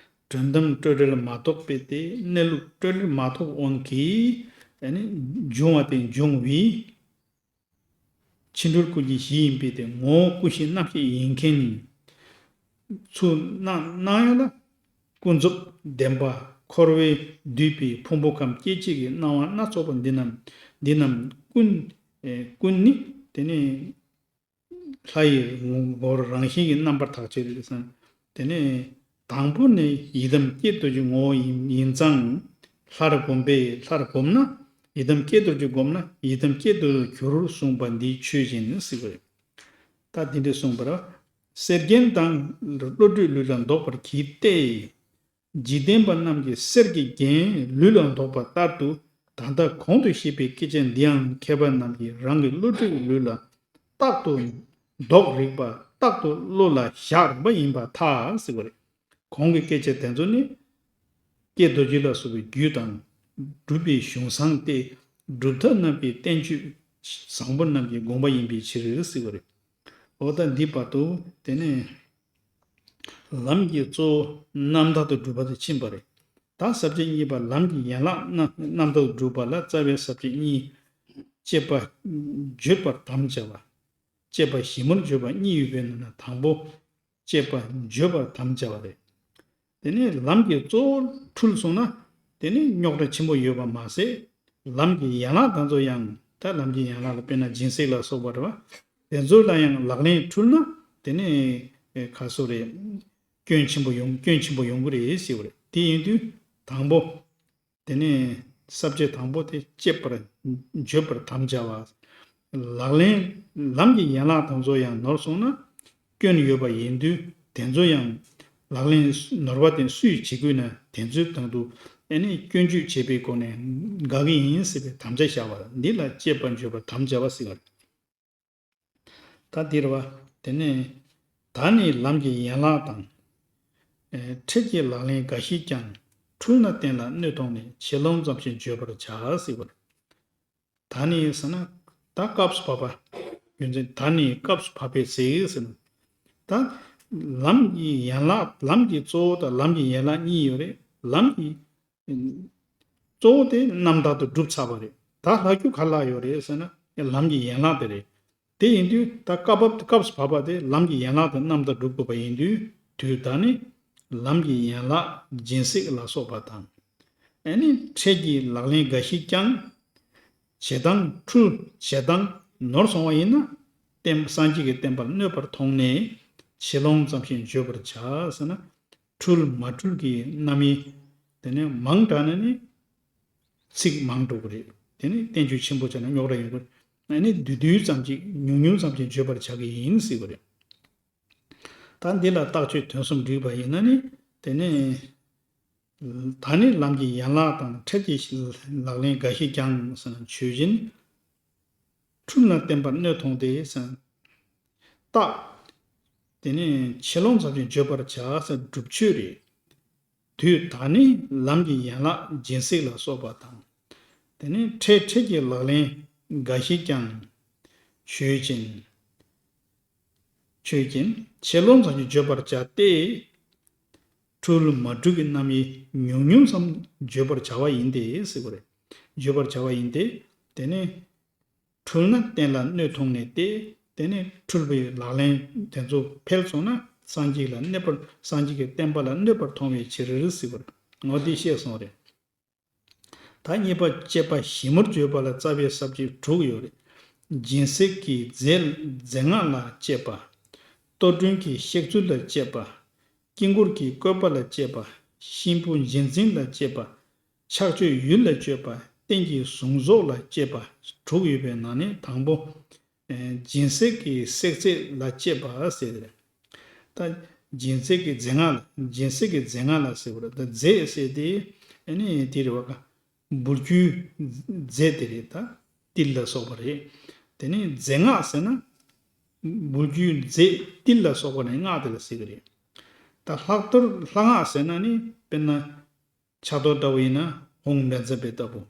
དོན་དམ་སྤྲོས་བྲལ་མ་རྟོགས་པའི་དེ་གནས་ལུགས་སྤྲོས་བྲལ་མ་རྟོགས་དབང་གིས་ཨ་ནི་འབྱུང་བ་དེ་འབྱུང་བའི། ཕྱི་འགྲོ་ཀུན་གྱི་གཞི་ཡིན་པའི་དེ་ངོ་བོ་ཀུན་གཞི་རྣམ་ཤེས་ཡིན་མཁན། ཚུར་སྣང་སྣང་ཡོད་ལ། ཀུན་རྫོབ་བདེན་པ་འཁོར་བས་བསྡུས་པའི་ཕུང་པོ་ཁམས་སྐྱེ་མཆེད་ཀྱི་སྣང་བ་སྣ་ཚོགས་པ་འདི་རྣམས་འདི་རྣམས་ཀུན་ཨེ་ཀུན་ནི་དེ་ནི་ལྷ་ཡི་ངོ་བོ་རང་བཞིན་གྱི་རྣམ་པར་ཐག་ཆོད་རེད་ཟེར། དེ་ནི་དང་པོ་ནི་ཡི་དམ་ཀྱེ་རྡོ་རྗེ་ངོ་བོ་ཡིན་ཡིན་ཙང་ལྷར་བསྒོམས་པས་ལྷར་བསྒོམས་ན་ཡི་དམ་ཀྱེ་རྡོ་རྗེ་བསྒོམས་ན་ཡི་དམ་ཀྱེ་རྡོ་རྗེར་གྱུར་གསུངས་པ་འདི་ཆོས་ཅན་ཟེར་བ་རེད། ད་འདི་འདྲ་གསུངས་པར། གསེར་རྒྱན་དང་བློ་གྲོས་ལུས་ལ་འདོགས་པར་གྱིས་ཏེ། འཇིག་རྟེན་པ་རྣམས་ཀྱིས་གསེར་གྱི་རྒྱན་ལུས་ལ་འདོགས་པ་ལྟར་དུ་ད་ལྟ་གོང་དུ་བཤད་པའི་སྐད་ཆ་འདི་ཡང་མཁས་པ་རྣམས་ཀྱིས་རང་གི་བློ་གྲོས་ལུས་ལ་རྟག་ཏུ་འདོགས་རིགས་པ་རྟག་ཏུ་བློ་ལ་བཞག་རིགས་པ་ཡིན་པར་ཐལ་ཟེར་བ་རེད། གོང་གི་སྐད་ཆ་དེ་ཚོ་ནི། ཀྱེ་རྡོ་རྗེ་ལ་སོགས་པའི་རྒྱུད་དང་། སྒྲུབ་པའི་གཞུང་བཟང་སྟེ། སྒྲུབ་ཐབས་རྣམས་ཀྱི་བསྟན་བཅོས་བཟང་པོ་རྣམས་ཀྱི་དགོངས་པ་ཡིན་པའི་ཕྱིར་ཟེར་བ་རེད། འོ་ད་འདི་བར་དུ་དེ་ནས་ལམ་གྱི་གཙོ་བོ་རྣམ་དག་ཏུ་སྒྲུབ་པ་དེ་ཕྱིན་པ་རེད། ད་ས་བཅད་གཉིས་པ་ལམ་གྱི་ཡན་ལག་རྣམ་རྣམ་དག་ཏུ་སྒྲུབ་པ་ལ་རྩ་བའི་ས་བཅད་གཉིས། སྤྱད་པ་བརྗོད་པར་དམ་བཅའ་བ། སྤྱད་པ་ཞིབ་མོར་བརྗོད་པ་གཉིས་ཡོད་པའི་ནང་ན་དང་པོ། སྤྱད་པ་བརྗོད་པར་དམ་བཅའ་བ་རེད། དེ་ནས་ལམ་གྱི་གཙོ་བོ་འཁྲུལ་སོང་ན། དེ་ནི་རྙོག་དྲ་ཆེན་པོ་ཡོད་པ་མ་ཟད། ལམ་གྱི་ཡན་ལག་དང་ཚོ་ཡང་ད་ལམ་གྱི་ཡན་ལག་ལ་དཔེར་ན་སྦྱིན་སྲེག་ལ་སོགས་པ་རེད་བ། དེ་ཚོ་ལ་ཡང་ལག་ལེན་འཁྲུལ་ན། དེ་ནི་ཨེ་ག་སོ་རེད། སྐྱོན་ཆེན་པོ་ཡོང་སྐྱོན་ཆེན་པོ་ཡོང་གི་རེད་ཟེར་བ་རེད། དེ་ཡིན་དུས་དང་པོ། དེ་ནས་ས་བཅད་དང་པོ་དེ་སྤྱད་པར་བརྗོད་པར་དམ་བཅའ་བ། ལག་ལེན་ལམ་གྱི་ཡན་ལག་དེ་ཚོ་ཡང་ནོར་སོང་ན་སྐྱོན་ཡོད་པ་ཡིན་དུས་དེ་ཚོ་ཡང་ལག་ལེན་ནོར་བ་དེ་སུས་བྱེད་དགོས་ན་དེ་ཚོའི་དོན་དུ་ཨེ་ནི་སྐྱོན་བརྗོད་བྱེད་པའི་སྒོ་ནས་དགག་གི་ཡིན་ཟེར་བའི་དམ་བཅའ་བཞག་པ་འདི་ལ་སྤྱད་པར་བརྗོད་པར་དམ་བཅའ་བ་ཟེར་བ་རེད། ད་འདིར་བ། དེ་ནས་ད་ནི་ལམ་གྱི་ཡན་ལག་དང་། ཨེ་འཕྲལ་གྱི་ལག་ལེན་འགའ་ཞིག་ཀྱང་འཁྲུལ་ན་བསྟན་ལ་གནོད་གཏོང་ནས་ཆེ་ལོང་ཙམ་ཞིག་བརྗོད་པར་བྱ་ཟེར་བ། ད་ནི་ཟེར་ན་ད་སྐབས་སུ་བབ་པ། རྒྱུ་མཚན་ད་ནི་སྐབས་སུ་བབ་པའི་ཚེ་ཟེར་ན། ད་ལམ་གྱི་ཡན་ལག་ལམ་གྱི་གཙོ་བོ་དང་ལམ་གྱི་ཡན་ལག་གཉིས་ཡོད་རེད། ལམ་གྱི་གཙོ་བོ་དེ་རྣམ་དག་ཏུ་གྲུབ་ཚར་བ་རེད། ད་ལྷག་རྒྱུ་ག་ལ་ཡོད་རེད་ཟེར་ན་ལམ་གྱི་ཡན་ལག་དེ་རེད། དེ་ཡིན་དུས་ད་སྐབས་བབ་སྐབས་སུ་བབ་པ་དེ་ལམ་གྱི་ཡན་ལག་དེ་རྣམ་དག་སྒྲུབ་དགོས་པ་ཡིན་དུས་དུས་ད་ནི་ལམ་གྱི་ཡན་ལག་སྦྱིན་སྲེག་ལ་སོགས་པ་དང་། ཨ་ནི་འཕྲལ་གྱི་ལག་ལེན་འགའ་ཞིག་ཀྱང་། བྱེད་སྟངས་འཁྲུལ་བྱེད་སྟངས་ནོར་སོང་བ་ཡིན་ན། བསྟན་སངས་རྒྱས་ཀྱི་བསྟན་པར་གནོད་པར་མཐོང་ནས་ཆེ་ལོང་ཙམ་ཞིག་བརྗོད་པར་བྱ་ཟེར་ན། འཁྲུལ་མ་འཁྲུལ་གྱི་རྣམ་དབྱེ། དེ་ནས་མང་དྲགས་ན་ནི་ཚིག་མང་འགྲོ་གི་རེད། དེ་ནི་བསྟན་བཅོས་ཆེན་པོ་བྱས་ན་རྙོག་དྲ་ཡོང་གི་རེད། ཨ་ནི་བསྡུས་བསྡུས་ཙམ་ཅིག་ཉུང་ཉུང་ཙམ་ཅིག་བརྗོད་པར་བྱ་གི་ཡིན་ཟེར་གི་རེད། ད་འདི་ལ་རྟགས་ཆོས་དོན་གསུམ་བསྒྲིགས་པ་ཡིན་ན་ནི་དེ་ནི། ད་ནི་ལམ་གྱི་ཡན་ལག་དང་འཕྲལ་གྱི་ལག་ལེན་འགའ་ཞིག་ཀྱང་ཟེར་ན་ཆོས་ཅན། འཁྲུལ་ལ་བརྟེན་པར་སྣོད་མཐོང་སྟེ་ཟེར། རྟགས། དེ་ནི་ཆེ་ལོང་ཙམ་ཞིག་བརྗོད་པར་བྱ་ཟེར་སྒྲུབ་ཆོས་རེད། དུས་ད་ནི་ལམ་གྱི་ཡན་ལག་སྦྱིན་སྲེག་ལ་སོགས་པ་དང་། དེ་ནི་འཕྲལ་འཕྲལ་གྱི་ལག་ལེན་འགའ་ཞིག་ཀྱང་ཆོས་ཅན། ཆོས་ཅན། ཆེ་ལོང་ཙམ་ཞིག་བརྗོད་པར་བྱ་སྟེ། འཁྲུལ་མ་འཁྲུལ་གྱི་རྣམ་དབྱེ་ཉུང་ཉུང་ཙམ་བརྗོད་པར་བྱ་བ་ཡིན་ཏེ་ཟེར་བ་རེད། བརྗོད་པར་བྱ་བ་ཡིན་ཏེ། དེ་ནི་འཁྲུལ་ན་རྟེན་ལ་གནོད་མཐོང་ནས་ཏེ། དེ་ནི་འཁྲུལ་པའི་ལག་ལེན་དེ་ཚོ་འཕེལ་སོང་ན་སངས་རྒྱས་ལ་གནོད་པར་སངས་རྒྱས་ཀྱི་བསྟན་པ་ལ་གནོད་པར་མཐོང་བའི་ཕྱིར་ཟེར་བར་ངོ་དེ་བཤད་སོང་རེད། ད་གཉིས་པ་དཔྱད་པ་ཞིབ་མོར་བརྗོད་པ་ལ་རྩ་བའི་ས་བཅད་དྲུག་ཡོད་རེད། སྦྱིན་སྲེག་གི་རྫས་རྫས་སྔགས་ལ་དཔྱད་པ། གཏོར་མགྲོན་གྱི་གཤེགས་ཚུལ་ལ་དཔྱད་པ། དཀྱིལ་འཁོར་གྱི་བཀོད་པ་ལ་དཔྱད་པ། གཤིན་པོ་འབྱིན་འཛིན་ལ་དཔྱད་པ། ཕྱག་མཆོད་ཡུལ་ལ་དཔྱད་པ། རྟེན་གྱི་གཟུངས་རྫོགས་ལ་དཔྱད་པ། དྲུག་ཡོད་པའི་ནང་ནས་དང་པོ། ཨེ། སྦྱིན་སྲེག་གི་སྲེག་རྫས་ལ་དཔྱད་པ་ཟེར་ཏེ་རེད། ད་སྦྱིན་སྲེག་གི་རྫས་སྔགས་ལ་སྦྱིན་སྲེག་གི་རྫས་སྔགས་ལ་ཟེར་བ་རེད། ད་རྫས་ཟེར་དེ་ཨ་ནི་དེ་རེད་བ་ཀ་འབུལ་རྒྱུའི་རྫས་དེ་རེད། ད་ཏིལ་ལ་སོགས་པ་རེད། དེ་ནས་རྫས་སྔགས་ཟེར་ན་འབུལ་རྒྱུའི་རྫས་ཏིལ་ལ་སོགས་པ་ནི་སྔགས་དེ་ལ་ཟེར་གི་རེད། ད་ལྷག་གཏོར་ལྷ་སྔགས་ཟེར་ན་ནི་དཔེར་ན། ཕྱག་རྡོར་ལྟ་བུ་ཡིན་ན་ཧཱུྃ་མནྠ་བཛྲ་བྷེ་ལྟ་བུ།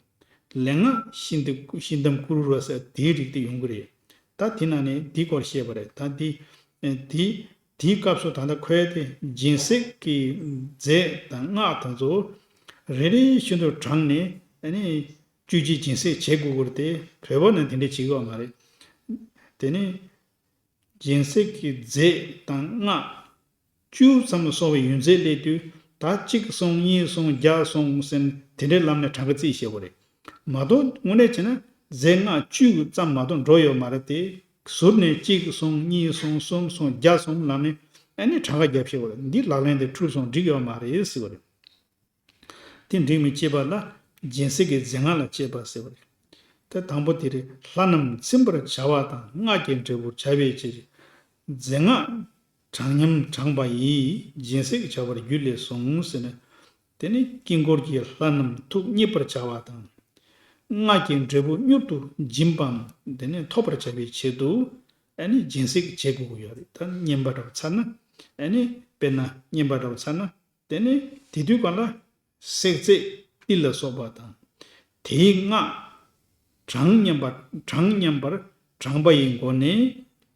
ལས་སྔགས་ཤིན་ཏུ་ཤིན་ཏམ་ཀུ་རུ་ར་ཟེར་དེའི་རིགས་དེ་ཡོང་གི་རེད། ད་དེ་ནང་ནས་འདི་སྐོར་བཤད་པ་རེད། ད་འདི་འདི་དེའི་སྐབས་སུ་ད་ལྟ་ཁོའི་དེ་སྦྱིན་སྲེག་གི་རྫས་དང་སྔགས་དང་ཚོ་རེ་རེ་བཞིན་དུ་དྲངས་ནས་ཨ་ནི་བཅུད་ཀྱི་སྦྱིན་སྲེག་བྱེད་དགོས་ཀྱི་རེད། དེ་བོད་པ་ནང་དེ་འདྲ་བྱེད་ཀྱི་ཡོད་མ་རེད། དེ་ནི། སྦྱིན་སྲེག་གི་རྫས་དང་སྔགས་བཅུ་ཙམ་སོང་བའི་ཡོན་ཚད་སླེབས་དུས་ད་གཅིག་སོང་གཉིས་སོང་བརྒྱ་སོང་ཟེར་དེ་འདྲའི་ལམ་ནས་གྲངས་ཀ་རྩིས་བྱེད་དགོས་རེད། མ་གཏོགས་དངོས་གནས་བྱས་ན་རྫས་སྔགས་བཅུ་ཙམ་མ་གཏོགས་འགྲོ་ཡོད་མ་རེད་དེ། ཟུར་ནས་གཅིག་སོང་གཉིས་སོང་གསུམ་སོང་བརྒྱ་སོང་ལམ་ནས་ཨ་ནི་གྲངས་ཀ་རྒྱབ་བྱེད་དགོས་རེད། འདི་ལག་ལེན་དེ་འཁྲུལ་སོང་འགྲིག་ཡོད་མ་རེད་ཟེར་བ་རེད། དེ་འགྲིག་མི་བྱེད་པ་ལ་སྦྱིན་སྲེག་གི་རྫས་སྔགས་ལ་དཔྱད་པ་ཟེར་བ་རེད། དེ་དང་པོ་དེ་རེད། ལྷ་རྣམས་ཚིམ་པར་བྱ་བ་དང་སྔགས་ཀྱི་འབྲས་བུར་བྱ་བའི་ཕྱིར། རྫས་སྔགས་གྲངས་མཉམ་བགྲངས་པ་ཡིས་སྦྱིན་སྲེག་བྱ་བར་རྒྱུད་ལས་གསུངས་ཟེར་ནས། དེ་ནི་དཀྱིལ་འཁོར་གྱི་ལྷ་རྣམས་ཐུགས་མཉེས་པར་བྱ་བ་དང་། སྔགས་ཀྱི་འབྲས་བུ་མྱུར་དུ་འབྱིན་པའམ་དེ་ནི་ཐོབ་པར་བྱ་བའི་ཆེད་དུ་ཨ་ནི་སྦྱིན་སྲེག་བྱེད་དགོས་ཀྱི་ཡོད་རེད། ད་བསྙེན་པ་འདྲ་བོ་ཚར་ན་ཨ་ནི་དཔེར་ན་བསྙེན་པ་འདྲ་བོ་ཚར་ན། དེ་ནས་དེ་དུས་གང་ལ་སྲེག་རྫས་ཏིལ་ལ་སོགས་པ་དང་། དེའི་སྔགས་གྲངས་མཉམ་པར་གྲངས་མཉམ་པར་བགྲངས་པ་ཡི་སྒོ་ནས་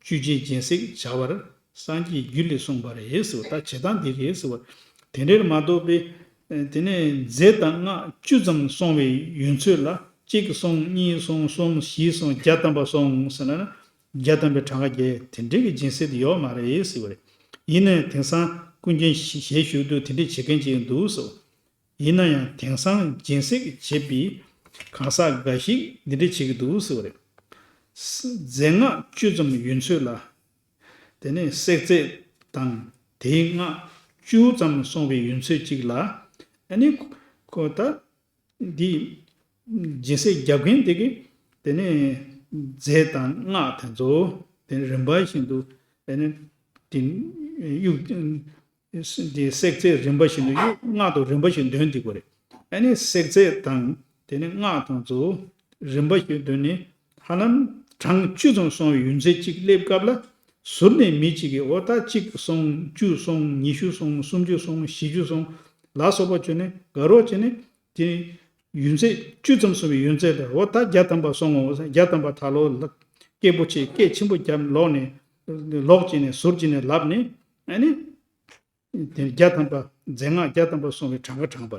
བཅུད་ཀྱི་སྦྱིན་སྲེག་བྱ་བར་སངས་རྒྱས་རྒྱུད་ལས་གསུངས་པ་རེད་ཟེར་བ། ད་བྱེད་སྟངས་འདི་རེད་ཟེར་བ། དེ་འདྲར་མ་གཏོགས་པའི་དེ་ནས་རྫས་དང་སྔགས་བཅུ་ཙམ་སོང་བའི་ཡོན་ཚོད་ལ་གཅིག་སོང་གཉིས་སོང་གསུམ་བཞི་སོང་བརྒྱ་ཐམ་པ་སོང་ཟེར་ན། བརྒྱ་ཐམ་པའི་གྲངས་ཀ་བརྒྱད་དེ་འདྲའི་གི་སྦྱིན་སྲེག་དེ་ཡོད་མ་རེད་ཟེར་བ་རེད། ཡིན་ནའི་དེང་སང་ཀུན་མཁྱེན་ཞལ་བཞུགས་དུས་དེ་འདྲ་བྱེད་མཁན་ཅིག་འདུག་ཟེར། ཡིན་ན་ཡང་དེང་སང་སྦྱིན་སྲེག་བྱེད་པའི་གང་ཟག་འགའ་ཞིག་འདི་འདྲ་བྱེད་ཀྱི་འདུག་ཟེར་བ་རེད། རྫས་སྔགས་བཅུ་ཙམ་ཡོན་ཚོད་ལ། དེ་ནས་སྲེག་རྫས་དང་དེའི་སྔགས་བཅུ་ཙམ་སོང་བའི་ཡོན་ཚོད་ཅིག་ལ། ཨ་ནི་ཁོ་ད། འདི་སྦྱིན་སྲེག་རྒྱབ་མཁན་དེ་གིས་དེ་ནས་རྫས་དང་སྔགས་དེ་ཚོ་དེ་རིམ་པ་བཞིན་དུ་དེ་ནས་དེ་གཡུག་དེ་སྲེག་རྫས་རིམ་པ་བཞིན་དུ་གཡུག་སྔགས་དང་རིམ་པ་བཞིན་འདོན་དེ་དགོས་རེད། ཨ་ནི་སྲེག་རྫས་དང་དེ་ནས་སྔགས་དང་ཚོ་རིམ་པ་བཞིན་འདོན་ནས་ཧ་ལམ་གྲངས་བཅུ་ཙམ་སོང་བའི་ཡོན་ཚད་ཅིག་སླེབས་སྐབས་ལ་ཟུར་ནས་མི་གཅིག་གིས་འོ་ད་གཅིག་སོང་བཅུ་སོང་ཉི་ཤུ་སོང་སུམ་ཅུ་སོང་བཞི་བཅུ་སོང་ལ་སོགས་པ་བྱོས་ནས་དགའ་རོགས་བྱས་ནས། དེ་ཡོན་ཚད་བཅུ་ཙམ་སོང་བའི་ཡོན་ཚད་ལ་འོ་ད་བརྒྱ་ཐམ་པ་སོང་ངོ་། བརྒྱ་ཐམ་པ་ད་ལོ་ལ་སྐད་པོ་ཆེ་སྐད་ཆེན་པོ་བརྒྱབ་ལོག་ནས་ལོག་བྱས་ནས་ཟུར་བྱས་ནས་ལབ་ནས་ཨ་ནི་དེ་བརྒྱ་ཐམ་པ་རྫས་སྔགས་བརྒྱ་ཐམ་པ་སོང་བའི་གྲངས་ཀ་བགྲངས་པ་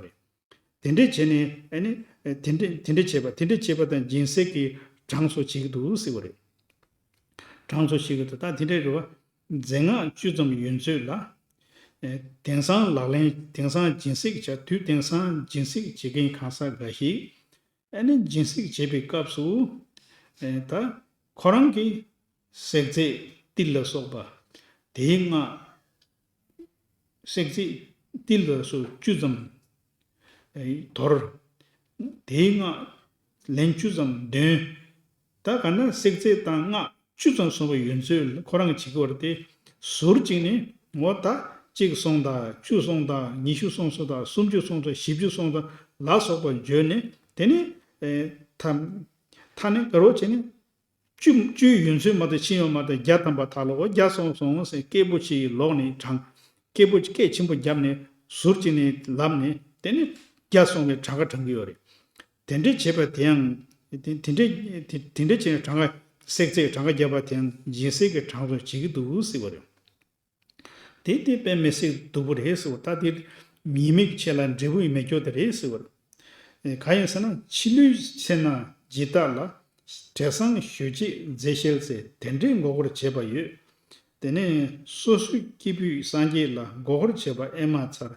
རེད། དེ་འདྲས་བྱས་ནས་ཨ་ནི་དེ་འདྲས་དེ་འདྲས་བྱས་པ་དེ་འདྲས་བྱས་པ་དང་སྦྱིན་སྲེག་གི་གྲངས་སུ་བྱེད་ཀྱི་འདུག་ཟེར་བ་རེད། གྲངས་སུ་བྱེད་ཀྱི་འདུག་ད་དེ་འདྲས་རེད་བ། རྫས་སྔགས་བཅུ་ཙམ་ཡོན་ཚོད་ལ། ཨེ། དེང་སང་ལག་ལེན་དེང་སང་སྦྱིན་སྲེག་བྱ་དུས་དེང་སང་སྦྱིན་སྲེག་བྱེད་མཁན་གང་ཟག་འགའ་ཞིག་ཨ་ནི་སྦྱིན་སྲེག་བྱེད་པའི་སྐབས་སུ། ཨེ། ད་ཁོ་རང་གི་སྲེག་རྫས་ཏིལ་ལ་སོགས་པ་དེའི་སྔགས་སྲེག་རྫས་ཏིལ་ལ་སོགས་བཅུ་ཙམ་དོར། དེའི་སྔགས་ལན་བཅུ་ཙམ་འདོན། ད་ག་ན་སྲེག་རྫས་དང་སྔགས་བཅུ་ཙམ་སོང་བའི་ཡོན་ཚོད་ཁོ་རང་གིས་བྱེད་ཀྱི་ཡོད་རེད་དེ། ཟུར་གཅིག་ནས་འོ་ད་གཅིག་སོང་དང་བཅུ་སོང་དང་ཉི་ཤུ་སོང་སོང་དང་སུམ་ཅུ་སོང་དང་བཞི་བཅུ་སོང་དང་ལ་སོགས་པ་བརྗོད་ནས་དེ་ནས་ཨེ། ད་ད་ནི་དགའ་རོགས་བྱས་ནས། བཅུ་བཅུའི་ཡུན་ཚོད་མ་གཏོགས་ཕྱིན་ཡོད་མ་རེད། བརྒྱ་ཐམ་པ་ཐལ་ལོ། འོ་བརྒྱ་སོང་སོང་ཟེར། སྐད་པོ་ཆེའི་ལོག་ནས་བགྲངས། སྐད་པོ་སྐད་ཆེན་པོ་བརྒྱབ་ནས་ཟུར་གཅིག་ནས་ལབ་ནས་དེ་ནས་བརྒྱ་སོང་བའི་གྲངས་ཀ་བགྲང་གི་ཡོད་རེད། དེ་འདྲས་བྱས་པ་དེ་ཡང་དེ་དེ་འདྲས་དེ་དེ་འདྲས་བྱས་ནས་གྲངས་ཀ་བསྲེག་ཚད་གྲངས་ཀ་བརྒྱབ་པ་དེ་ཡང་སྦྱིན་སྲེག་གི་གྲངས་སུ་བྱེད་ཀྱི་འདུག་ཟེར་བ་རེད། དེ་དེ་དཔེ་མི་སྲིད་སྡུག་པོ་རེད་ཟེར་བ། ད་དེ་ཉེས་དམིགས་ཆེ་ལ་འབྲས་བུ་ཡི་མེད་རྒྱུ་དེ་རེད་ཟེར་བ་རེད། གང་ཡིན་ཟེར་ན། ཕྱི་ལུས་ཚེ་ན་ཇི་ལྟ་ལ། བྲེ་སྲང་ཞོ་སྐྱེས་རྫས་ཤེལ་ཚེ། དེ་འདྲའི་མགོ་སྐོར་བྱེད་པ་ཡོད། དེ་ནས་སོ་སོའི་སྐྱེས་བུའི་སངས་རྒྱས་ལ། མགོ་སྐོར་བྱེད་པ་ཨེ་མ་ཚར།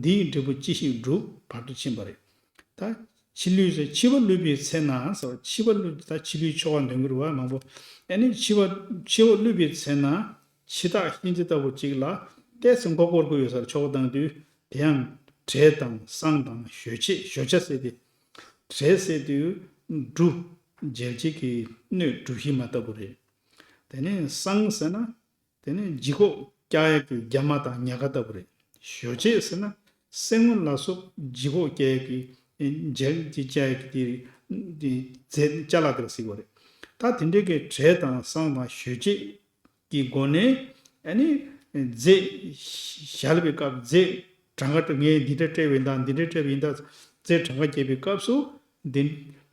འདིའི་འབྲས་བུ་ཅི་ཞིག་འགྲུབ། བར་དུ་ཕྱིན་པ་རེད། ད་ཕྱི་ལུས་ཟེར། འཆི་བ་བླུགས་པའི་ཚེ་ན་ཟེར། འཆི་བ་བླུགས། ད་འཆི་བའི་ཆོ་ག་འདོན་གྱི་རེད་བ་མང་པོ། ཨ་ནི་འཆི་བ་འཆི་བ་བླུགས་པའི་ཚེ་ན་འཆི་བདག་གཤིན་རྗེ་ལྟ་བུ་ཅིག་ལ་ཏོག་ཙམ་མགོ་སྐོར་གྱི་ཡོད་སར་ཆོ་ག་བཏང་དུས། དེ་ཡང་བྲེ་དང་བསྲང་དང་ཞོ་སྐྱེས། ཞོ་སྐྱེས་ཟེར་དེ། བྲེ་ཟེར་དུས་འབྲུ། འབྲས་སྐྱེས་ཀྱི་སྣོད་འབྲུ་ཞིམ་མ་ལྟ་བུ་རེད། དེ་ནས་བསྲང་ཟེར་ན། དེ་ནས་ལྗིད་ཁོག་བཀྱག་ཡས་ཀྱི་རྒྱ་མ་དང་ཉ་ག་ལྟ་བུ་རེད། ཞོ་སྐྱེས་ཟེར་ན་སེན་མོ་ལ་སོགས་ལྗིད་ཁོག་བཀྱག་ཡས་ཀྱི་འབྲས་ཀྱི་བཀྱག་ཡས་ཀྱི་དེ་རྫས་ཅ་ལག་དེ་ལ་ཟེར་གྱི་ཡོད་རེད། ད་དེ་འདྲའི་གི་བྲེ་དང་བསྲང་དང་ཞོ་སྐྱེས་ཀྱི་སྒོ་ནས་ཨ་ནི་རྫས་བཞག་པའི་སྐབས། རྫས་གྲངས་ཀ་ངས་འདི་འདྲ་སྤྲད་པ་ཡིན་ད། འདི་འདྲ་སྤྲད་པ་ཡིན་ད། རྫས་གྲངས་ཀ་བརྒྱབ་པའི་སྐབས་སུ། འདི།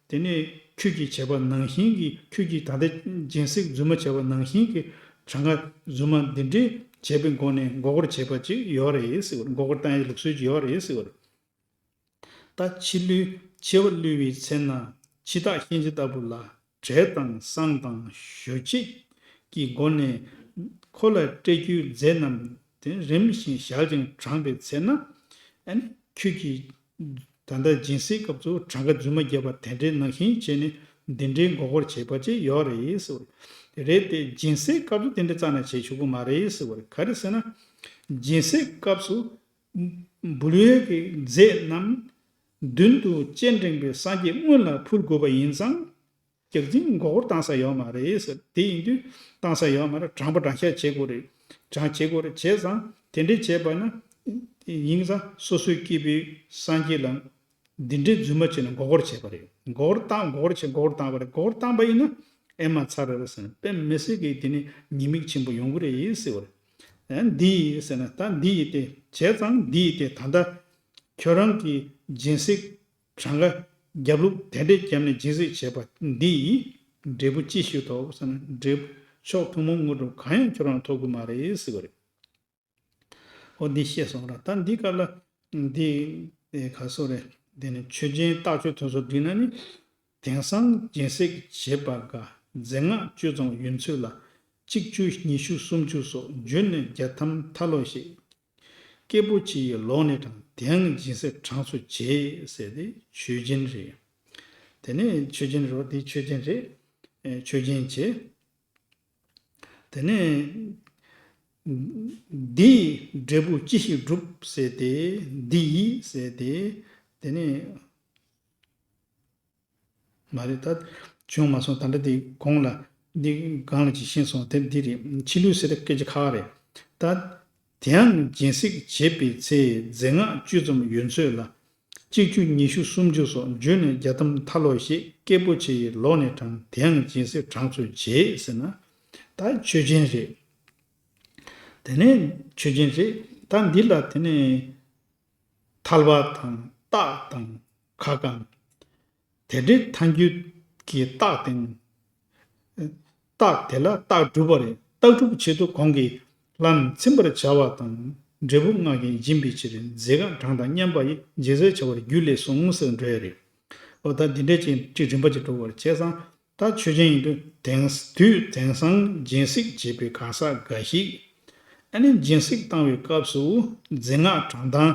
དེ་ནས་ཁྱོད་ཀྱིས་བྱས་པ་ནང་བཞིན་གྱི། ཁྱོད་ཀྱིས་ད་ལྟ་སྦྱིན་སྲེག་རྫུན་མ་བྱས་པ་ནང་བཞིན་གྱི་གྲངས་ཀ་རྫུན་མ་འདི་འདྲའི་བྱས་པའི་སྒོ་ནས་མགོ་སྐོར་བྱས་པ་ཅིག་ཡོད་རེད་ཟེར་བ་རེད། མགོ་སྐོར་བཏང་ཡའི་ལུགས་སྲོལ་ཅིག་ཡོད་རེད་ཟེར་བ་རེད། ད་ཕྱི་ལུས་འཆི་བ་བླུགས་པའི་ཚེ་ན་འཆི་བདག་གཤིན་རྗེ་ལྟ་བུ་ལ་བྲེ་དང་བསྲང་དང་ཞོ་སྐྱེས་ཀྱི་སྒོ་ནས་ཁོ་ལ་སྤྲད་རྒྱུའི་རྫས་རྣམས་དེ་རིམ་བཞིན་ཞལ་ཅིང་དྲངས་པའི་ཚེ་ན། ཨ་ནི་ཁྱོད་ཀྱིས་ད་ལྟ་སྦྱིན་སྲེག་སྐབས་སུ་གྲངས་ཀ་རྫུན་མ་བརྒྱབ་པ་དེ་འདྲའི་ནང་བཞིན་བྱས་ནས་འདི་འདྲའི་མགོ་སྐོར་བྱེད་པ་ཅིག་ཡོད་རེད་ཟེར་བ་རེད། རེད་དེ་སྦྱིན་སྲེག་སྐབས་སུ་དེ་འདྲ་རྩ་ནས་བྱེད་ཆོག་གི་མ་རེད་ཟེར་བ་རེད། ག་རེ་ཟེར་ན། སྦྱིན་སྲེག་སྐབས་སུ་འབུལ་བའི་གི་རྫས་རྣམས་མདུན་དུ་སྤྱན་འདྲེན་པའི་སངས་རྒྱས་སྔོན་ལ་ཕུལ་དགོས་པ་ཡིན་ཙང་། རྒྱག་འཛིན་མགོ་སྐོར་བཏང་ས་ཡོད་མ་རེད་ཟེར། དེ་ཡིན་དུས་བཏང་ས་ཡོད་མ་རེད། དྲང་པོ་དྲང་བཞག་བྱེད་དགོས་རེད། དྲང་བྱེད་དགོས་རེད། བྱས་ཙང་དེ་འདྲས་བྱས་པ་ན། ཡིན་ཙང་སོ་སོའི་སྐྱེས་བུའི་སངས་རྒྱས་ལ་འདི་འདྲས་རྫུན་མ་བྱས་ནས་མགོ་སྐོར་བྱས་པ་རེད། མགོ་སྐོར་བཏང་། མགོ་སྐོར་བྱས། མགོ་སྐོར་བཏང་བ་རེད། མགོ་སྐོར་བཏང་པ་ཡིན་ན་ཨེ་མ་ཚར་རེད་ཟེར་ནས་དཔེ་མི་སྲིད་ཀྱི་དེ་ནི་ཉེས་དམིགས་ཆེན་པོ་ཡོང་གི་རེད་ཟེར་བ་རེད། ཨ་འདི་ཡིས་ཟེར་ན། ད་འདི་ཡིས་དེ་བྱས་ཙང་འདི་ཡིས་དེ་ད་ལྟ་ཁྱོད་རང་གི་སྦྱིན་སྲེག་གྲངས་ཀ་བརྒྱབ་ལུགས་དེ་འདྲས་བརྒྱབ་ནས་སྦྱིན་སྲེག་བྱས་པ་འདི་ཡིས་འབྲས་བུ་ཅི་ཞིག་ཐོབ་ཟེར་ན། འབྲས་བུ་མཆོག་ཐུན་མོང་དངོས་གྲུབ་གང་ཡང་ཁྱོད་རང་ཐོབ་ཀྱི་མ་རེད་ཟེར་བ་རེད། འོ་འདི་བཤད་སོང་ར། ད་འདི་སྐབས་ལ་འདི་ག་སོ་རེད། འདི་ནི་ཆོས་ཅན་རྟགས་ཆོས་དོན་སོགས་བསྒྲིགས་ན་ནི། དེང་སང་སྦྱིན་སྲེག་བྱེད་པ་དགའ། རྫས་སྔགས་བཅུ་ཙམ་ཡོན་ཚོད་ལ། གཅིག་བཅུ་ཉི་ཤུ་སུམ་ཅུ་སོགས། བརྗོད་ནས་བརྒྱ་ཐམ་ཐལ་ལོ་ཞེས། སྐྱེས་བུ་ཕྱི་ཡི་ལོག་ནས་དྲངས། དེའང་སྦྱིན་སྲེག་གྲངས་སུ་བྱེད་ཟེར་ཏེ་ཆོས་ཅན་རེད། དེ་ནས་ཆོས་ཅན་རོ། དེ་ཆོས་ཅན་རེད། ཨེ་ཆོས་ཅན་བྱེད། དེ་ནས་འདི་ཡིས་འབྲས་བུ་ཅི་ཞིག་འགྲུབ་ཟེར་ཏེ། འདི་ཡིས་ཟེར་ཏེ། དེ་ནས། མ་རེད། ད་བྱུང་མ་སོང་། ད་ལྟ་དེ་གོང་ལ་འདི་སྒང་ལ་ཅིག་ཤེས་སོང་། དེ་འདི་རེད། ཕྱི་ལུས་ཟེར་ཏེ་སྐད་ཆ་ཁག་རེད། ད་དེའང་སྦྱིན་སྲེག་བྱེད་པའི་ཚེ། རྫས་སྔགས་བཅུ་ཙམ་ཡོན་ཚོད་ལ། གཅིག་བཅུ་ཉི་ཤུ་སུམ་ཅུ་སོགས། བརྗོད་ནས་བརྒྱ་ཐམ་ཐལ་ལོ་ཞེས། སྐྱེས་བུ་ཕྱི་ཡི་ལོག་ནས་དྲངས། དེའང་སྦྱིན་སྲེག་གྲངས་སུ་བྱེད་ཟེར་ན། ད་ཆོས་ཅན་རེད། དེ་ནས་ཆོས་ཅན་རེད། ད་འདི་ལ་དེ་ནས་ཐལ་བ་དང་རྟགས་དང་ཁ་བསྐང་། དེ་འདྲའི་ཐལ་འགྱུར་གྱི་རྟགས་དང་། རྟགས་དེ་ལ་རྟགས་སྒྲུབ་པ་རེད། རྟགས་སྒྲུབ་ཆེད་དུ་གོང་གི་ལམ་ཚིམ་པར་བྱ་བ་དང་། འབྲས་བུ་སྔགས་ཀྱིས་འབྱིན་པའི་ཕྱིར། རྫས་སྔགས་གྲངས་དང་མཉམ་པ་ཡི། སྦྱིན་སྲེག་བྱ་བར་རྒྱུད་ལས་གསུངས་ཟེར་འགྲོ་ཡ་རེད། འོ་ད་འདི་འདྲས་ཅིག་ཅིག་རིམ་པ་ཅིག་འགྲོ་བར་བྱས་ཙང་། ད་ཆོས་ཅན་ཡིན་དུས་དེང་དུས་དེང་སང་སྦྱིན་སྲེག་བྱེད་པའི་གང་ཟག་འགའ་ཞིག་ཨ་ནི་སྦྱིན་སྲེག་བཏང་བའི་སྐབས་སུ་རྫས་སྔགས་གྲངས་དང་།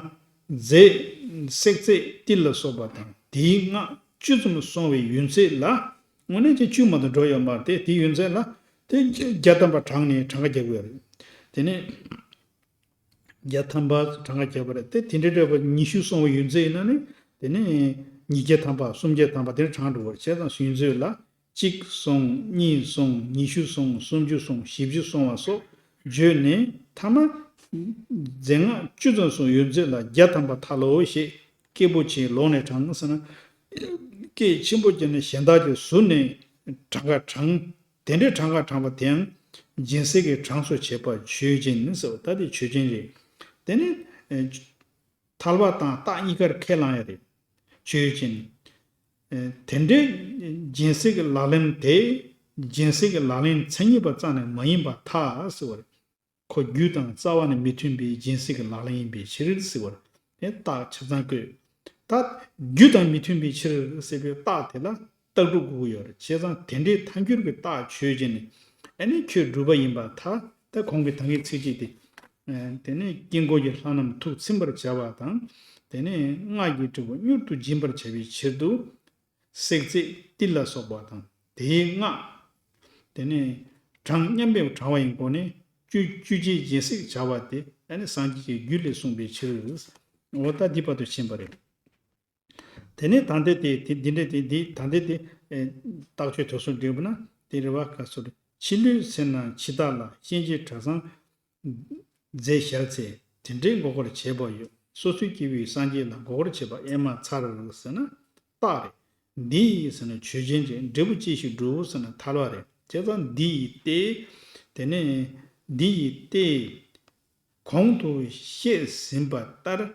རྫས་བསྲེག་རྫས་ཏིལ་ལ་སོགས་པ་དང་། དེའི་སྔགས་བཅུ་ཙམ་སོང་བའི་ཡོན་ཚད་ལ། དངོས་གནས་ཀྱི་བཅུ་མ་གཏོགས་འགྲོ་ཡོད་མ་རེད་དེ། དེའི་ཡོན་ཚད་ལ་དེ་བརྒྱ་ཐམ་པ་དྲངས་ནས་གྲངས་ཀ་རྒྱག་དགོས་རེད། དེ་ནས་བརྒྱ་ཐམ་པ་གྲངས་ཀ་བརྒྱབ་པ་རེད་དེ། དེ་འདྲའི་འདྲ་བ་ཉི་ཤུ་སོང་བའི་ཡོན་ཚད་ཡིན་ན་ནི། དེ་ནི་ཉིས་བརྒྱ་ཐམ་པ་སུམ་བརྒྱ་ཐམ་པ་དེ་འདྲ་གྲངས་འགྲོ་བར་བྱས་ཙང་། ཡོན་ཚད་ལ་གཅིག་སོང་། གཉིས་སོང་། ཉི་ཤུ་སོང་། སུམ་ཅུ་སོང་། བཞི་བཅུ་སོང་བ་སོགས་བརྗོད་ནས། ཐ་མ་རྫས་སྔགས་བཅུ་ཙམ་སོང་ཡོན་ཚད་ལ་བརྒྱ་ཐམ་པ་ཐལ་ལོ་ཞེས། སྐྱེས་བུ་ཕྱི་ཡི་ལོག་ནས་དྲངས་ཟེར་ན། སྐད་ཆེན་པོ་བརྒྱབ་ནས་གཞན་དག་གི་ཟུར་ནས་གྲངས་ཀ་དྲངས། དེ་འདྲའི་གྲངས་ཀ་བགྲངས་པ་དེའང་སྦྱིན་སྲེག་གི་གྲངས་སུ་བྱེད་པ་ཆོས་ཅན་ཟེར་བ་ད་དེ་ཆོས་ཅན་རེད། དེ་ནི་ཨེ་ཐལ་བ་དང་རྟགས་གཉིས་ཀར་ཁས་བླངས་ཡ་རེད། ཆོས་ཅན། ཨེ་དེ་འདྲའི་སྦྱིན་སྲེག་གི་ལག་ལེན་དེ་སྦྱིན་སྲེག་གི་ལག་ལེན་མཚན་ཉིད་པ་རྩ་ནས་མ་ཡིན་པར་ཐལ་ཟེར་བ་རེད། ཁོ་རྒྱུ་དང་རྩ་བ་ནས་མི་མཐུན་པའི་སྦྱིན་སྲེག་གི་ལག་ལེན་ཡིན་པའི་ཕྱིར་ཟེར་བ་རེད། དེ་རྟགས་ཆ་ཚང་བཀོད། ད་རྒྱུ་དང་མི་མཐུན་པའི་ཕྱིར་ཟེར་བའི་རྟགས་དེ་ལ་རྟགས་སྒྲུབ་དགོས་ཀྱི་ཡོད་རེད། བྱས་ཙང་དེ་འདྲའི་ཐལ་འགྱུར་གྱི་རྟགས་ཆོས་ཅན་ནི་ཨ་ནི་ཁྱོད་སྒྲུབ་པ་ཡིན་པར་ཐལ། ད་གོང་གི་ད་གིན་ཚིག་གཅིག་དེ། ཨ་དེ་ནས་དཀྱིལ་འཁོར་གྱི་ལྷ་རྣམས་ཐུགས་ཚིམ་པར་བྱ་བ་དང་། དེ་ནས་སྔགས་ཀྱི་འབྲས་བུ་མྱུར་དུ་འབྱིན་པར་བྱ་བའི་ཕྱིར་དུ། བསྲེག་རྫས་ཏིལ་ལ་སོགས་པ་དང་དེའི་སྔགས། དེ་ནས་གྲངས་མཉམ་པའི་གྲངས་པ་ཡི་སྒོ་ནས་བཅུ་བཅུ་གཅིག་སྦྱིན་སྲེག་བྱ་བ་དེ་ཨ་ནི་སངས་རྒྱས་ཀྱི་རྒྱུད་ལས་གསུངས་པའི་ཕྱིར། འོ་ད་འདི་བར་དུ་ཕྱིན་པ་རེད། དེ་ནས་ད་ལྟ་དེ་དེ་འདི་འདྲ་དེ་འདི་ད་ལྟ་དེ་ཨེ་རྟགས་ཆོས་དོན་གསུམ་འགྲིག་པ་ན་དེ་རེ་བ་ག་སོ་རེ། ཕྱི་ལུས་ཚེ་ན་འཆི་བདག་ལ་གཤིན་རྗེའི་གྲྭ་ཚང་རྫས་བཞག་ཚེ་དེ་འདྲའི་མགོ་སྐོར་བྱེད་པ་ཡོད། སོ་སོའི་སྐྱེ་བོའི་སངས་རྒྱས་ལ་མགོ་སྐོར་བྱེད་པ་ཨེ་མ་ཚར་ཟེར་ན་རྟགས་རེད། འདི་ཡིས་ཟེར་ན་ཆོས་ཅན་རེད། འབྲས་བུ་ཅི་ཞིག་སྒྲུབ་ཟེར་ན་ཐལ་བ་རེད། བྱས་ཙང་འདི་ཡིས་ཏེ། དེ་ནས་འདི་ཡིས་ཏེ། གོང་དུ་བཤད་ཟིན་པ་ལྟར།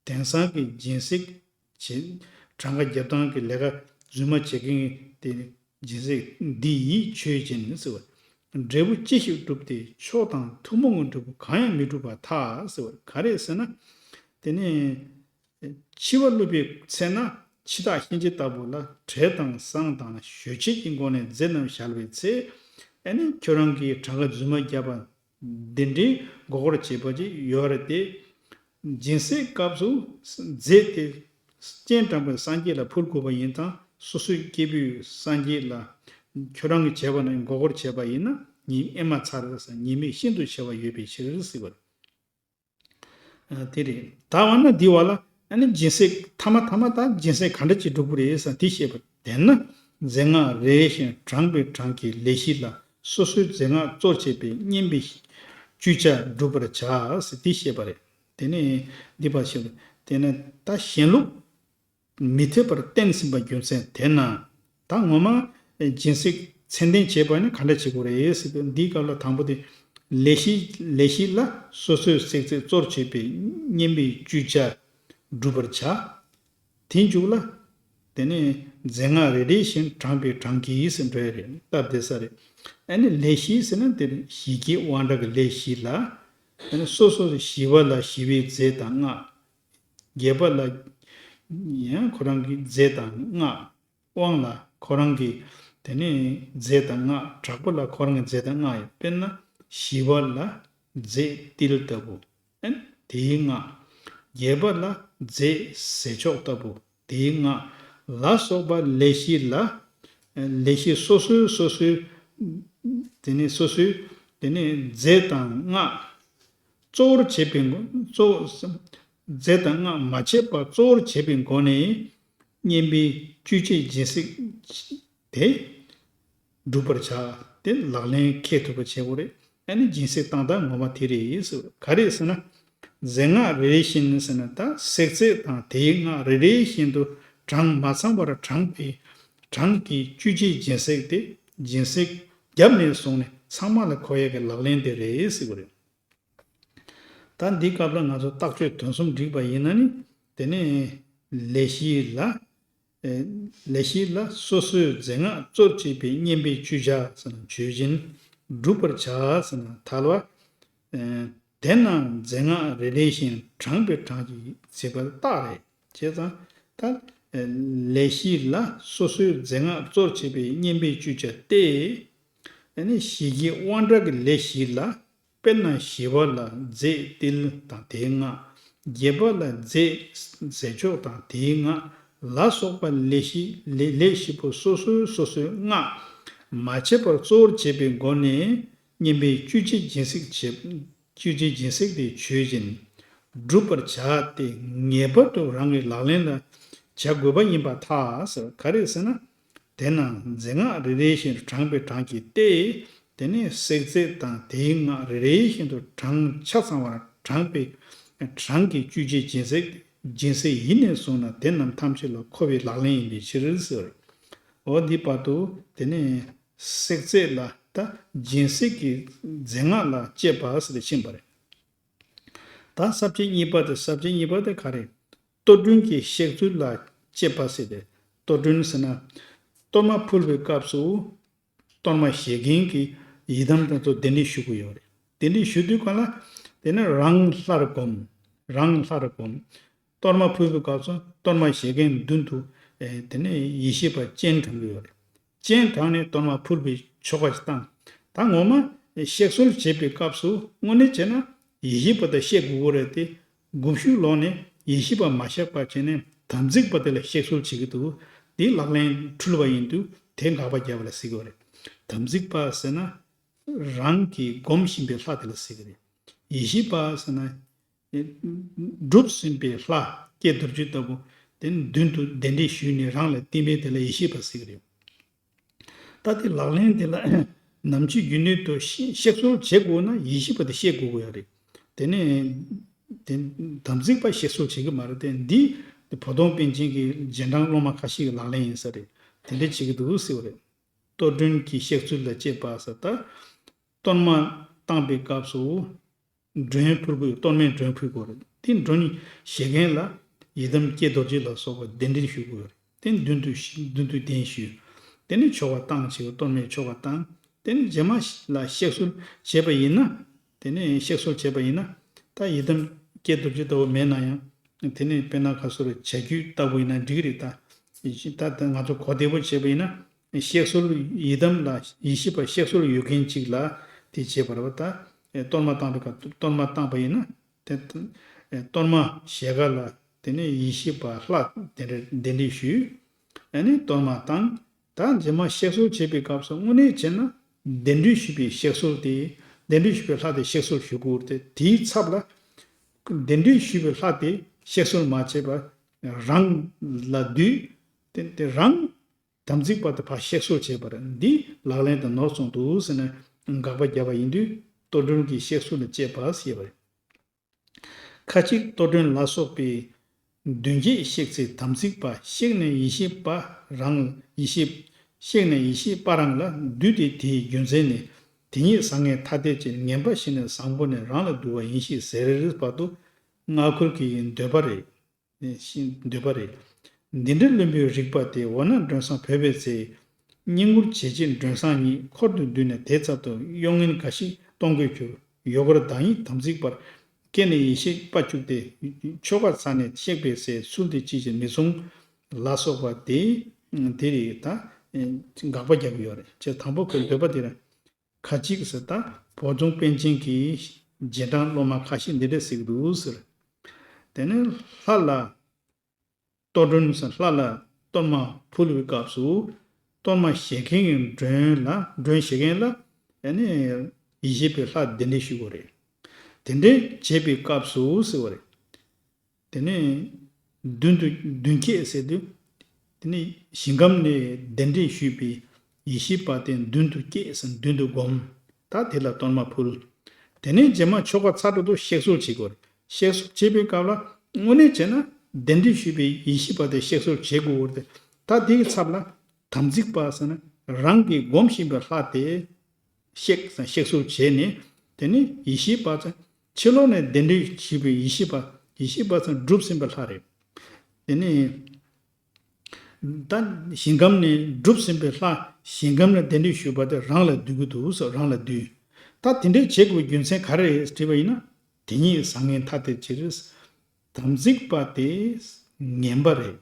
དེང་སང་གི་སྦྱིན་སྲེག་བྱེད། གྲངས་ཀ་རྒྱབ་སྟངས་ཀྱི་ལས་ཀ་རྫུན་མ་བྱེད་མཁན་དེ་སྦྱིན་སྲེག་འདི་ཡིས་ཆོས་ཅན་ཟེར་བ། འབྲས་བུ་ཅི་ཞིག་བསྒྲུབས་ཏེ་མཆོག་དང་ཐུན་མོང་གི་འབྲས་བུ་གང་ཡང་མི་འགྲུབ་པར་ཐལ་ཟེར་བ་ག་རེ་ཟེར་ན། དེ་ནས་འཆི་བ་བླུགས་པའི་ཚེ་ན་འཆི་བདག་གཤིན་རྗེ་ལྟ་བུ་ལ་བྲེ་དང་ཟངས་དང་གཞོལ་བྱེད་ཀྱི་སྒོ་ནས་རྫས་རྣམས་བཞག་པའི་ཚེ། ཨ་ནི་ཁྱོད་རང་གིས་གྲངས་ཀ་རྫུན་མ་བརྒྱབ་པ། འདི་འདྲའི་མགོ་སྐོར་བྱེད་པ་ཅིག་ཡོད་རེད་དེ། སྦྱིན་སྲེག་སྐབས་སུ་རྫས་དེ་སྤྱན་དྲངས་པའི་སངས་རྒྱས་ལ་ཕུལ་དགོས་པ་ཡིན་ཙང་སོ་སོའི་སྐྱེ་བོའི་སངས་རྒྱས་ལ་ཁྱོད་རང་གིས་བྱས་པ་ན་མགོ་སྐོར་བྱས་པ་ཡིན་ན་ཉེས་ཨེ་མ་ཚར་ཟེར་ཉེས་དམིགས་ཤིན་ཏུ་ཆེ་བ་ཡོད་པའི་ཕྱིར་ཟེར་བ་རེད། ཨ་དེ་རེད། ད་འོ་ན་འདི་བ་ལ་ཨ་ནི་སྦྱིན་སྲེག་ཐ་མ་ཐ་མ་ད་སྦྱིན་སྲེག་ག་འདྲ་ཅིག་སྒྲུབ་ཀྱི་རེད་ཟེར་དེ་བཤད་པ་དེ་ན་རྫས་སྔགས་རེ་རེ་བཞིན་གྲངས་པའི་གྲངས་ཀྱིས་ལས་བཞི་ལ་སོ་སོའི་རྫས་སྔགས་གཙོར་བྱས་པའི་བསྙེན་པའི་བཅུ་ཆ་བསྒྲུབ་པར་བྱ་ཟེར་དེ་བཤད་པ་རེད། དེ་ནས་འདི་བ་བཤད་པ་དེ་ན་ད་གཞན་ལུགས་མི་འཐད་པར་བསྟན་ཟིན་པ་རྒྱུ་མཚན་དེ་ན་ད་ངོ་མ་སྦྱིན་སྲེག་ཚད་ལྡན་བྱེད་པ་ནི་ག་འདྲ་བྱེད་དགོས་རེད་ཟེར་དུས་འདིའི་སྐབས་ལ་དང་པོ་དེ་ལས་བཞི་ལས་བཞི་ལ་སོ་སོའི་བསྲེག་རྫས་གཙོར་བྱས་པའི་བསྙེན་པའི་བཅུ་ཆ་བསྒྲུབ་པར་བྱ། དེ་མཇུག་ལ། དེ་ནས་རྫས་སྔགས་རེ་རེ་བཞིན་གྲངས་པའི་གྲངས་ཀྱིས་ཟེར་འགྲོ་ཡ་རེད་སྟབས་བདེ་ས་རེད། ཨ་ནི་ལས་བཞི་ཟེར་ན་དེ་ནི་ཞི་རྒྱས་དབང་དྲག་གི་ལས་བཞི་ལ། དེ་ནི་སོ་སོ་ཞི་བ་ལ་ཞི་བའི་རྫས་དང་སྔགས། རྒྱས་པ་ལ་ཡང་ཁོ་རང་གི་རྫས་དང་སྔགས། དབང་ལ་ཁོ་རང་གི་དེ་ནི་རྫས་དང་སྔགས། དྲག་པོ་ལ་ཁོ་རང་གི་རྫས་དང་སྔགས་ཡོད། དཔེར་ན་ཞི་བ་ལ་རྫས་ཏིལ་ལྟ་བུ། ཨན་དེའི་སྔགས། རྒྱས་པ་ལ་རྫས་ཟས་མཆོག་ལྟ་བུ། དེའི་སྔགས། ལ་སོགས་པ་ལས་བཞི་ལ། ལས་བཞི་སོ་སོའི་སོ་སོའི། དེ་ནི་སོ་སོའི། དེ་ནི་རྫས་དང་སྔགས། གཙོ་བོར་བྱེད་པའི་ངོ་། གཙོ། རྫས་དང་སྔགས་མ་ཆད་པར་གཙོ་བོར་བྱེད་པའི་སྒོ་ནས། བསྙེན་པའི་བཅུ་ཆའི་སྦྱིན་སྲེག་དེ། སྒྲུབ་པར་བྱ། དེ་ལག་ལེན་འཁེལ་ཐུབ་པ་བྱེད་དགོས་རེད། ཨ་ནི་སྦྱིན་སྲེག་བཏང་སྟངས་ངོ་མ་དེ་རེད་ཟེར། ག་རེ་ཟེར་ན། རྫས་སྔགས་རེ་རེ་བཞིན་ཟེར་ན་ད་བསྲེག་རྫས་དང་དེའི་སྔགས་རེ་རེ་བཞིན་དུ་གྲངས་མ་ཚང་བར་བགྲངས་པའི་གྲངས་ཀྱི་བཅུ་ཆའི་སྦྱིན་སྲེག་དེ་སྦྱིན་སྲེག་བརྒྱབ་ནས་བཟུང་ནས་ཚང་མ་ལ་འཁོར་ཡས་ཀྱི་ལག་ལེན་དེ་རེད་ཟེར་དགོས་རེད། ད་འདི་སྐབས་ལ་ང་ཚོ་རྟགས་ཆོས་དོན་གསུམ་བསྒྲིགས་པ་ཡིན་ན་ནི། དེ་ནས་ལས་བཞི་ལ། ཨེ་ལས་བཞི་ལ་སོ་སོའི་རྫས་སྔགས་གཙོར་བྱས་པའི་བསྙེན་པའི་བཅུ་ཆ་ཟེར་ན་ཆོས་ཅན། བསྒྲུབ་པར་བྱ་ཟེར་ན་ཐལ་བ། ཨེ་དེ་རྣམས་རྫས་སྔགས་རེ་རེ་བཞིན་གྲངས་པའི་གྲངས་ཀྱིས་བྱེད་པར་རྟགས་རེད། བྱས་ཙང་ད། ཨེ་ལས་བཞི་ལ་སོ་སོའི་རྫས་སྔགས་གཙོར་བྱས་པའི་བསྙེན་པའི་བཅུ་ཆ་སྟེ། ཨ་ནི་ཞི་རྒྱས་དབང་དྲག་གི་ལས་བཞི་ལ། དཔེར་ན་ཞི་བ་ལ་རྫས་ཏིལ་དང་དེའི་སྔགས། རྒྱས་པ་ལ་རྫས་ཟས་མཆོག་དང་དེའི་སྔགས་ལ་སོགས་པ་ལས་བཞི་ལས་ལས་བཞི་པོ་སོ་སོའི་སོ་སོའི་སྔགས་མ་ཆད་པར་གཙོ་བོར་བྱེད་པའི་སྒོ་ནས་བསྙེན་པའི་བཅུ་ཆའི་སྦྱིན་སྲེག་བྱེད། བཅུ་ཆའི་སྦྱིན་སྲེག་དེ་ཆོས་ཅན། བསྒྲུབ་པར་བྱ་སྟེ་ངེས་པར་དུ་རང་གི་ལག་ལེན་ལ་བྱ་དགོས་པ་ཡིན་པར་ཐལ་ཟེར། ག་རེ་ཟེར་ན། དེ་རྣམས་རྫས་སྔགས་རེ་རེ་བཞིན་དུ་བགྲངས་པའི་གྲངས་ཀྱིས་ཏེ། དེ་ནས་བསྲེག་རྫས་དང་དེའི་སྔགས་རེ་རེ་བཞིན་དུ་གྲངས་ཆ་ཚང་བར་བགྲངས་པའི་གྲངས་ཀྱི་བཅུ་ཆའི་སྦྱིན་སྲེག་སྦྱིན་སྲེག་ཡིན་ནས་བཟུང་ན་དེ་རྣམས་ཐམས་ཅད་ལ་མཁོ་བའི་ལག་ལེན་ཡིན་པའི་ཕྱིར་ཟེར། འོ་འདི་བར་དུ་དེ་ནས་ བསྲེག་རྫས་ལ་ད་སྦྱིན་སྲེག་གི་རྫས་སྔགས་ལ་གཅེས་པ་ཟེར་ཏེ་ཕྱིན་པ་རེད། ད་ས་བཅད་གཉིས་པ་དེ་ས་བཅད་གཉིས་པ་དེ་ག་རེ། གཏོར་མགྲོན་གྱི་གཤེགས་ཚུལ་ལ་གཅེས་པ་ཟེར་ཏེ། གཏོར་མགྲོན་ཟེར་ན། གཏོར་མ་ཕུལ་བའི་སྐབས་སུ། གཏོར་མ་བཞེས་མཁན་གྱི་ཡི་དམ་དེ་ཚོ་གདན་འདྲེན་ཞུ་གི་ཡོད་རེད། གདན་འདྲེན་ཞུ་དུས་གང་ལ། དེ་ནས་རང་སླར་བསྒོམ། རང་སླར་བསྒོམ། གཏོར་མ་ཕུལ་བའི་སྐབས་སུ་གཏོར་མ་བཞེས་མཁན་མདུན་དུ། ཨེ། དེ་ནས་ཡེ་ཤེས་པ་སྤྱན་དྲངས་ཀྱི་ཡོད་རེད། སྤྱན་དྲངས་ནས་གཏོར་མ་ཕུལ་བའི་ཆོ་ག་བཏང་། ད་ངོ་མ་གཤེགས་གསོལ་བྱེད་པའི་སྐབས་སུ་དངོས་གནས་བྱས་ན་ཡེ་ཤེས་པ་དང་གཤེགས་དགོས་ཀྱི་རེད་དེ། དགུག་གཞུག་ལོག་ནས་ཡེ་ཤེས་པ་མ་གཤེགས་པ་བྱས་ནས་དམ་ཚིག་པ་དེ་ལ་གཤེགས་གསོལ་བྱེད་ཀྱི་འདུག་འདི་ལག་ལེན་འཁྲུལ་བ་ཡིན་དུས་དེ་དགག་པ་བརྒྱབ་པ་ལ་ཟེར་གྱི་ཡོད་རེད། དམ་ཚིག་པ་ཟེར་ན། རང་གིས་སྒོམ་བཞིན་པའི་ལྷ་དེ་ལ་ཟེར་གྱི་རེད། ཡེ་ཤེས་པ་ཟེར་ན། སྒྲུབ་ཟིན་པའི་ལྷ་ཀྱེ་རྡོ་རྗེ་ལྟ་བུ་དེ་མདུན་དུ་གདན་འདྲེན་ཞུས་ནས་རང་ལ་བསྟིམ་པའི་དེ་ལ་ཡེ་ཤེས་པ་ཟེར་གྱི་རེད། ད་དེ་ལག་ལེན་དེ་ལ་ནམ་འཆི་རྒྱུན་གནས་དུ་གཤེགས་གསོལ་བྱེད་དགོས་ན་ཡེ་ཤེས་པ་དེ་གཤེགས་དགོས་ཀྱི་ཡོད་རེད། དེ་ནས་དེ་དམ་ཚིག་པ་གཤེགས་གསོལ་བྱེད་ཀྱི་མ་རེད་དེ། འདི་བོ་དོང་པཎ་ཆེན་གྱི་རྗེས་འབྲང་སློབ་མ་ཁ་ཤས་ཀྱི་ལག་ལེན་ཡིན་ས་རེད། དེ་འདྲ་བྱེད་ཀྱི་འདུག་ཟེར་བ་རེད། གཏོར་མགྲོན་གྱི་གཤེགས་ཚུལ་ལ་གཅེས་པ་ཟེར། ད་གཏོར་མ་བཏང་པའི་སྐབས་སུ། མགྲོན་ཕུལ་དགོས། གཏོར་མའི་མགྲོན་ཕུལ་དགོས་རེད། དེ་མགྲོན་བཞེས་མཁན་ལ་ཡི་དམ་ཀྱེ་རྡོ་རྗེ་ལ་སོགས་པ་གདན་འདྲེན་ཞུ་དགོས་རེད། དེ་མདུན་དུ་མདུན་དུ་གདན་ཞུས། དེ་ནས་ཆོ་ག་བཏང་བྱས་གཏོར་མའི་ཆོ་ག་བཏང་། དེ་ནས་རྗེས་མ་ལ་གཤེགས་གསོལ་བྱས་པ་ཡིན་ན། དེ་ནས་གཤེགས་གསོལ་བྱས་པ་ཡིན་ན། ད་ཡི་དམ་ཀྱེ་རྡོ་རྗེ་ལྟ་བུ་མེད་ན་ཡང་། དེ་ནས་དཔེར་ན་ཁ་སོར་བྱ་རྒྱུད་ལྟ་བུ་ཡིན་ན་འགྲིག་གི་རེད་ད། ད་ད་ང་ཚོ་གོ་བདེ་པོ་བྱས་པ་ཡིན་ན། གཤེགས་གསོལ་ཡི་དམ་ལ་ཡེ་ཤེས་པ་གཤེགས་གསོལ་ཡོད་མཁན་ཅིག་ལ་དེ་བྱེད་པར་བ་ད། གཏོར་མ་བཏང་བའི་སྐབས་གཏོར་མ་བཏང་པ་ཡིན་ན། དེ་གཏོར་མ་ཞལ་སྒང་ལ་དེ་ནས་ཡེ་ཤེས་པ་ལྷ་གདན་འདྲེན་གདན་འདྲེན་ཞུས། ཨ་ནི་གཏོར་མ་བཏང་། ད་རྗེས་མ་གཤེགས་གསོལ་བྱེད་པའི་སྐབས་སུ་དངོས་གནས་བྱས་ན་གདན་འདྲེན་ཞུས་པའི་གཤེགས་གསོལ་དེ། གདན་འདྲེན་ཞུས་པའི་ལྷ་དེ་གཤེགས་གསོལ་ཞུ་དགོས་ཏེ། དེའི་ཚབ་ལ་གདན་འདྲེན་ཞུས་པའི་ལྷ་དེ་གཤེགས་གསོལ་མ་བྱས་པར་རང་ལ་འདུས། དེ་དེ་རང་དམ་ཚིག་པ་དེ་ཕར་གཤེགས་གསོལ་བྱས་པར་འདི་ལག་ལེན་དུ་ནོར་སོང་འདུག་ཟེར་ནས་དགག་པ་བརྒྱབ་པ་ཡིན་དུས་གཏོར་མགྲོན་གྱི་གཤེགས་གསོལ་ལ་གཅེས་པ་ཟེར་བ་རེད། ཁ་ཅིག་གཏོར་མགྲོན་ལ་སོགས་པའི་མདུན་བསྐྱེད་གཤེགས་ཚེ་དམ་ཚིག་པ་གཤེགས་ནས་ཡེ་ཤེས་པ་རང་ཡེ་ཤེས་གཤེགས་ནས་ཡེ་ཤེས་པ་རང་ལ་འདུས་ཏེ་དེའི་རྒྱུ་མཚན་ནི་དེ་ཉིད་བཟང་ངན་ཐ་དད་ཅན་ངན་པ་ཞིག་ནས་བཟང་པོ་ནས་རང་ལ་འདུ་བ་ཡིན་ཞེས་ཟེར་བར་དུ་སྔགས་འཁོར་གྱི་འདོད་པ་རེད། ཞེས་འདོད་པ་རེད། འདི་འདྲའི་བླུན་པོའི་རིགས་པ་དེ་འོ་ན་མགྲོན་བཟང་བོས་པའི་ཚེ། བསྙེན་བཀུར་བྱེད་ཆེད་མགྲོན་བཟང་ཉིད་འཁོར་དུ་འདུས་ནས་དེའི་ཚབ་ཏུ་གཡོ་ངན་འགའ་ཞིག་གཏོང་དགོས་གྱུར། ཡུལ་འཁོར་བདག་ཉིད་དམ་ཚིག་པར་སྐྱེས་ནས་ཡེ་ཤེས་པ་བཅུག་སྟེ་ཆོ་ག་ཚར་ནས་གཤེགས་པའི་ཚེ་ཚུལ་དེ་ཅིའི་ཕྱིར་མི་གསུང་ལ་སོགས་པ་དེ་དེ་རེད་ད། དགག་པ་རྒྱག་གི་ཡོད་རེད། ཅེས་དང་པོ་ཁོའི་འདོད་པ་དེ་རེད། ཁ་ཅིག་ཟེར་ད་བོ་དོང་པཎ་ཆེན་གྱི་རྗེས་འབྲང་སློབ་མ་ཁ་ཤས་འདི་འདྲ་ཟེར་གྱི་འདུག་ཟེར། དེ་ནས་ལྷ་ལ་གཏོར་མགྲོན་ཟེར་ལྷ་ལ་གཏོར་མ་ཕུལ་བའི་སྐབས་སུ་གཏོར་མ་བཞེས་མཁན་གྱི་མགྲོན་ལ་མགྲོན་བཞེས་མཁན་ལ་ཨ་ནི་ཡེ་ཤེས་པའི་ལྷ་གདན་འདྲེན་ཞུ་དགོས་རེད། དེ་འདྲའི་བྱེད་པའི་སྐབས་སུ་ཟེར་བ་རེད། དེ་ནས་མདུན་དུ་མདུན་བསྐྱེད་ཟེར་དུས། དེ་ནས་ཞིང་ཁམས་ནས་གདན་འདྲེན་ཞུས་པའི་ཡེ་ཤེས་པ་དེ་མདུན་དུ་བསྐྱེད་ཟེར་མདུན་དུ་བསྒོམ། ད་དེ་ལ་གཏོར་མ་ཕུལ། དེ་ནས་རྗེས་མ་ཆོ་ག་ཚར་འགྲོ་དུས་གཤེགས་གསོལ་བྱེད་དགོས་རེད། གཤེགས་གསོལ་བྱེད་པའི་སྐབས་ལ་དངོས་གནས་བྱས་ན་གདན་འདྲེན་ཞུས་པའི་ཡེ་ཤེས་པ་དེ་གཤེགས་གསོལ་བྱེད་དགོས་རེད། ད་དེའི་ཚབ་ལ་དམ་ཚིག་པ་ཟེར་ན་རང་གིས་སྒོམ་བཞིན་པའི་ལྷ་དེ། གཤེགས་ཟེར་གཤེགས་གསོལ་བྱས་ནས། དེ་ནས་ཡེ་ཤེས་པ་ཚ་ཕྱི་ལོགས་ནས་གདན་འདྲེན་ཞུས་པའི་ཡེ་ཤེས་པ། ཡེ་ཤེས་པ་ཚ་སྒྲུབ་ཟིན་པའི་ལྷ་རེད། དེ་ནས་ད་ཞིང་ཁམས་ནས་སྒྲུབ་ཟིན་པའི་ལྷ། ཞིང་ཁམས་ནས་གདན་འདྲེན་ཞུས་པ་དེ་རང་ལ་འདུས་ཀྱི་འདུག་ཟེར། རང་ལ་འདུས། ད་དེ་འདྲའི་བྱེད་དགོས་རྒྱུ་མཚན་ག་རེ་རེད་དྲིས་པ་ཡིན་ན། དེ་ཉིད་བཟང་ངན་ཐ་དད་ཅིག་རེད། དམ་ཚིག་པ་དེ་ངན་པ་རེད།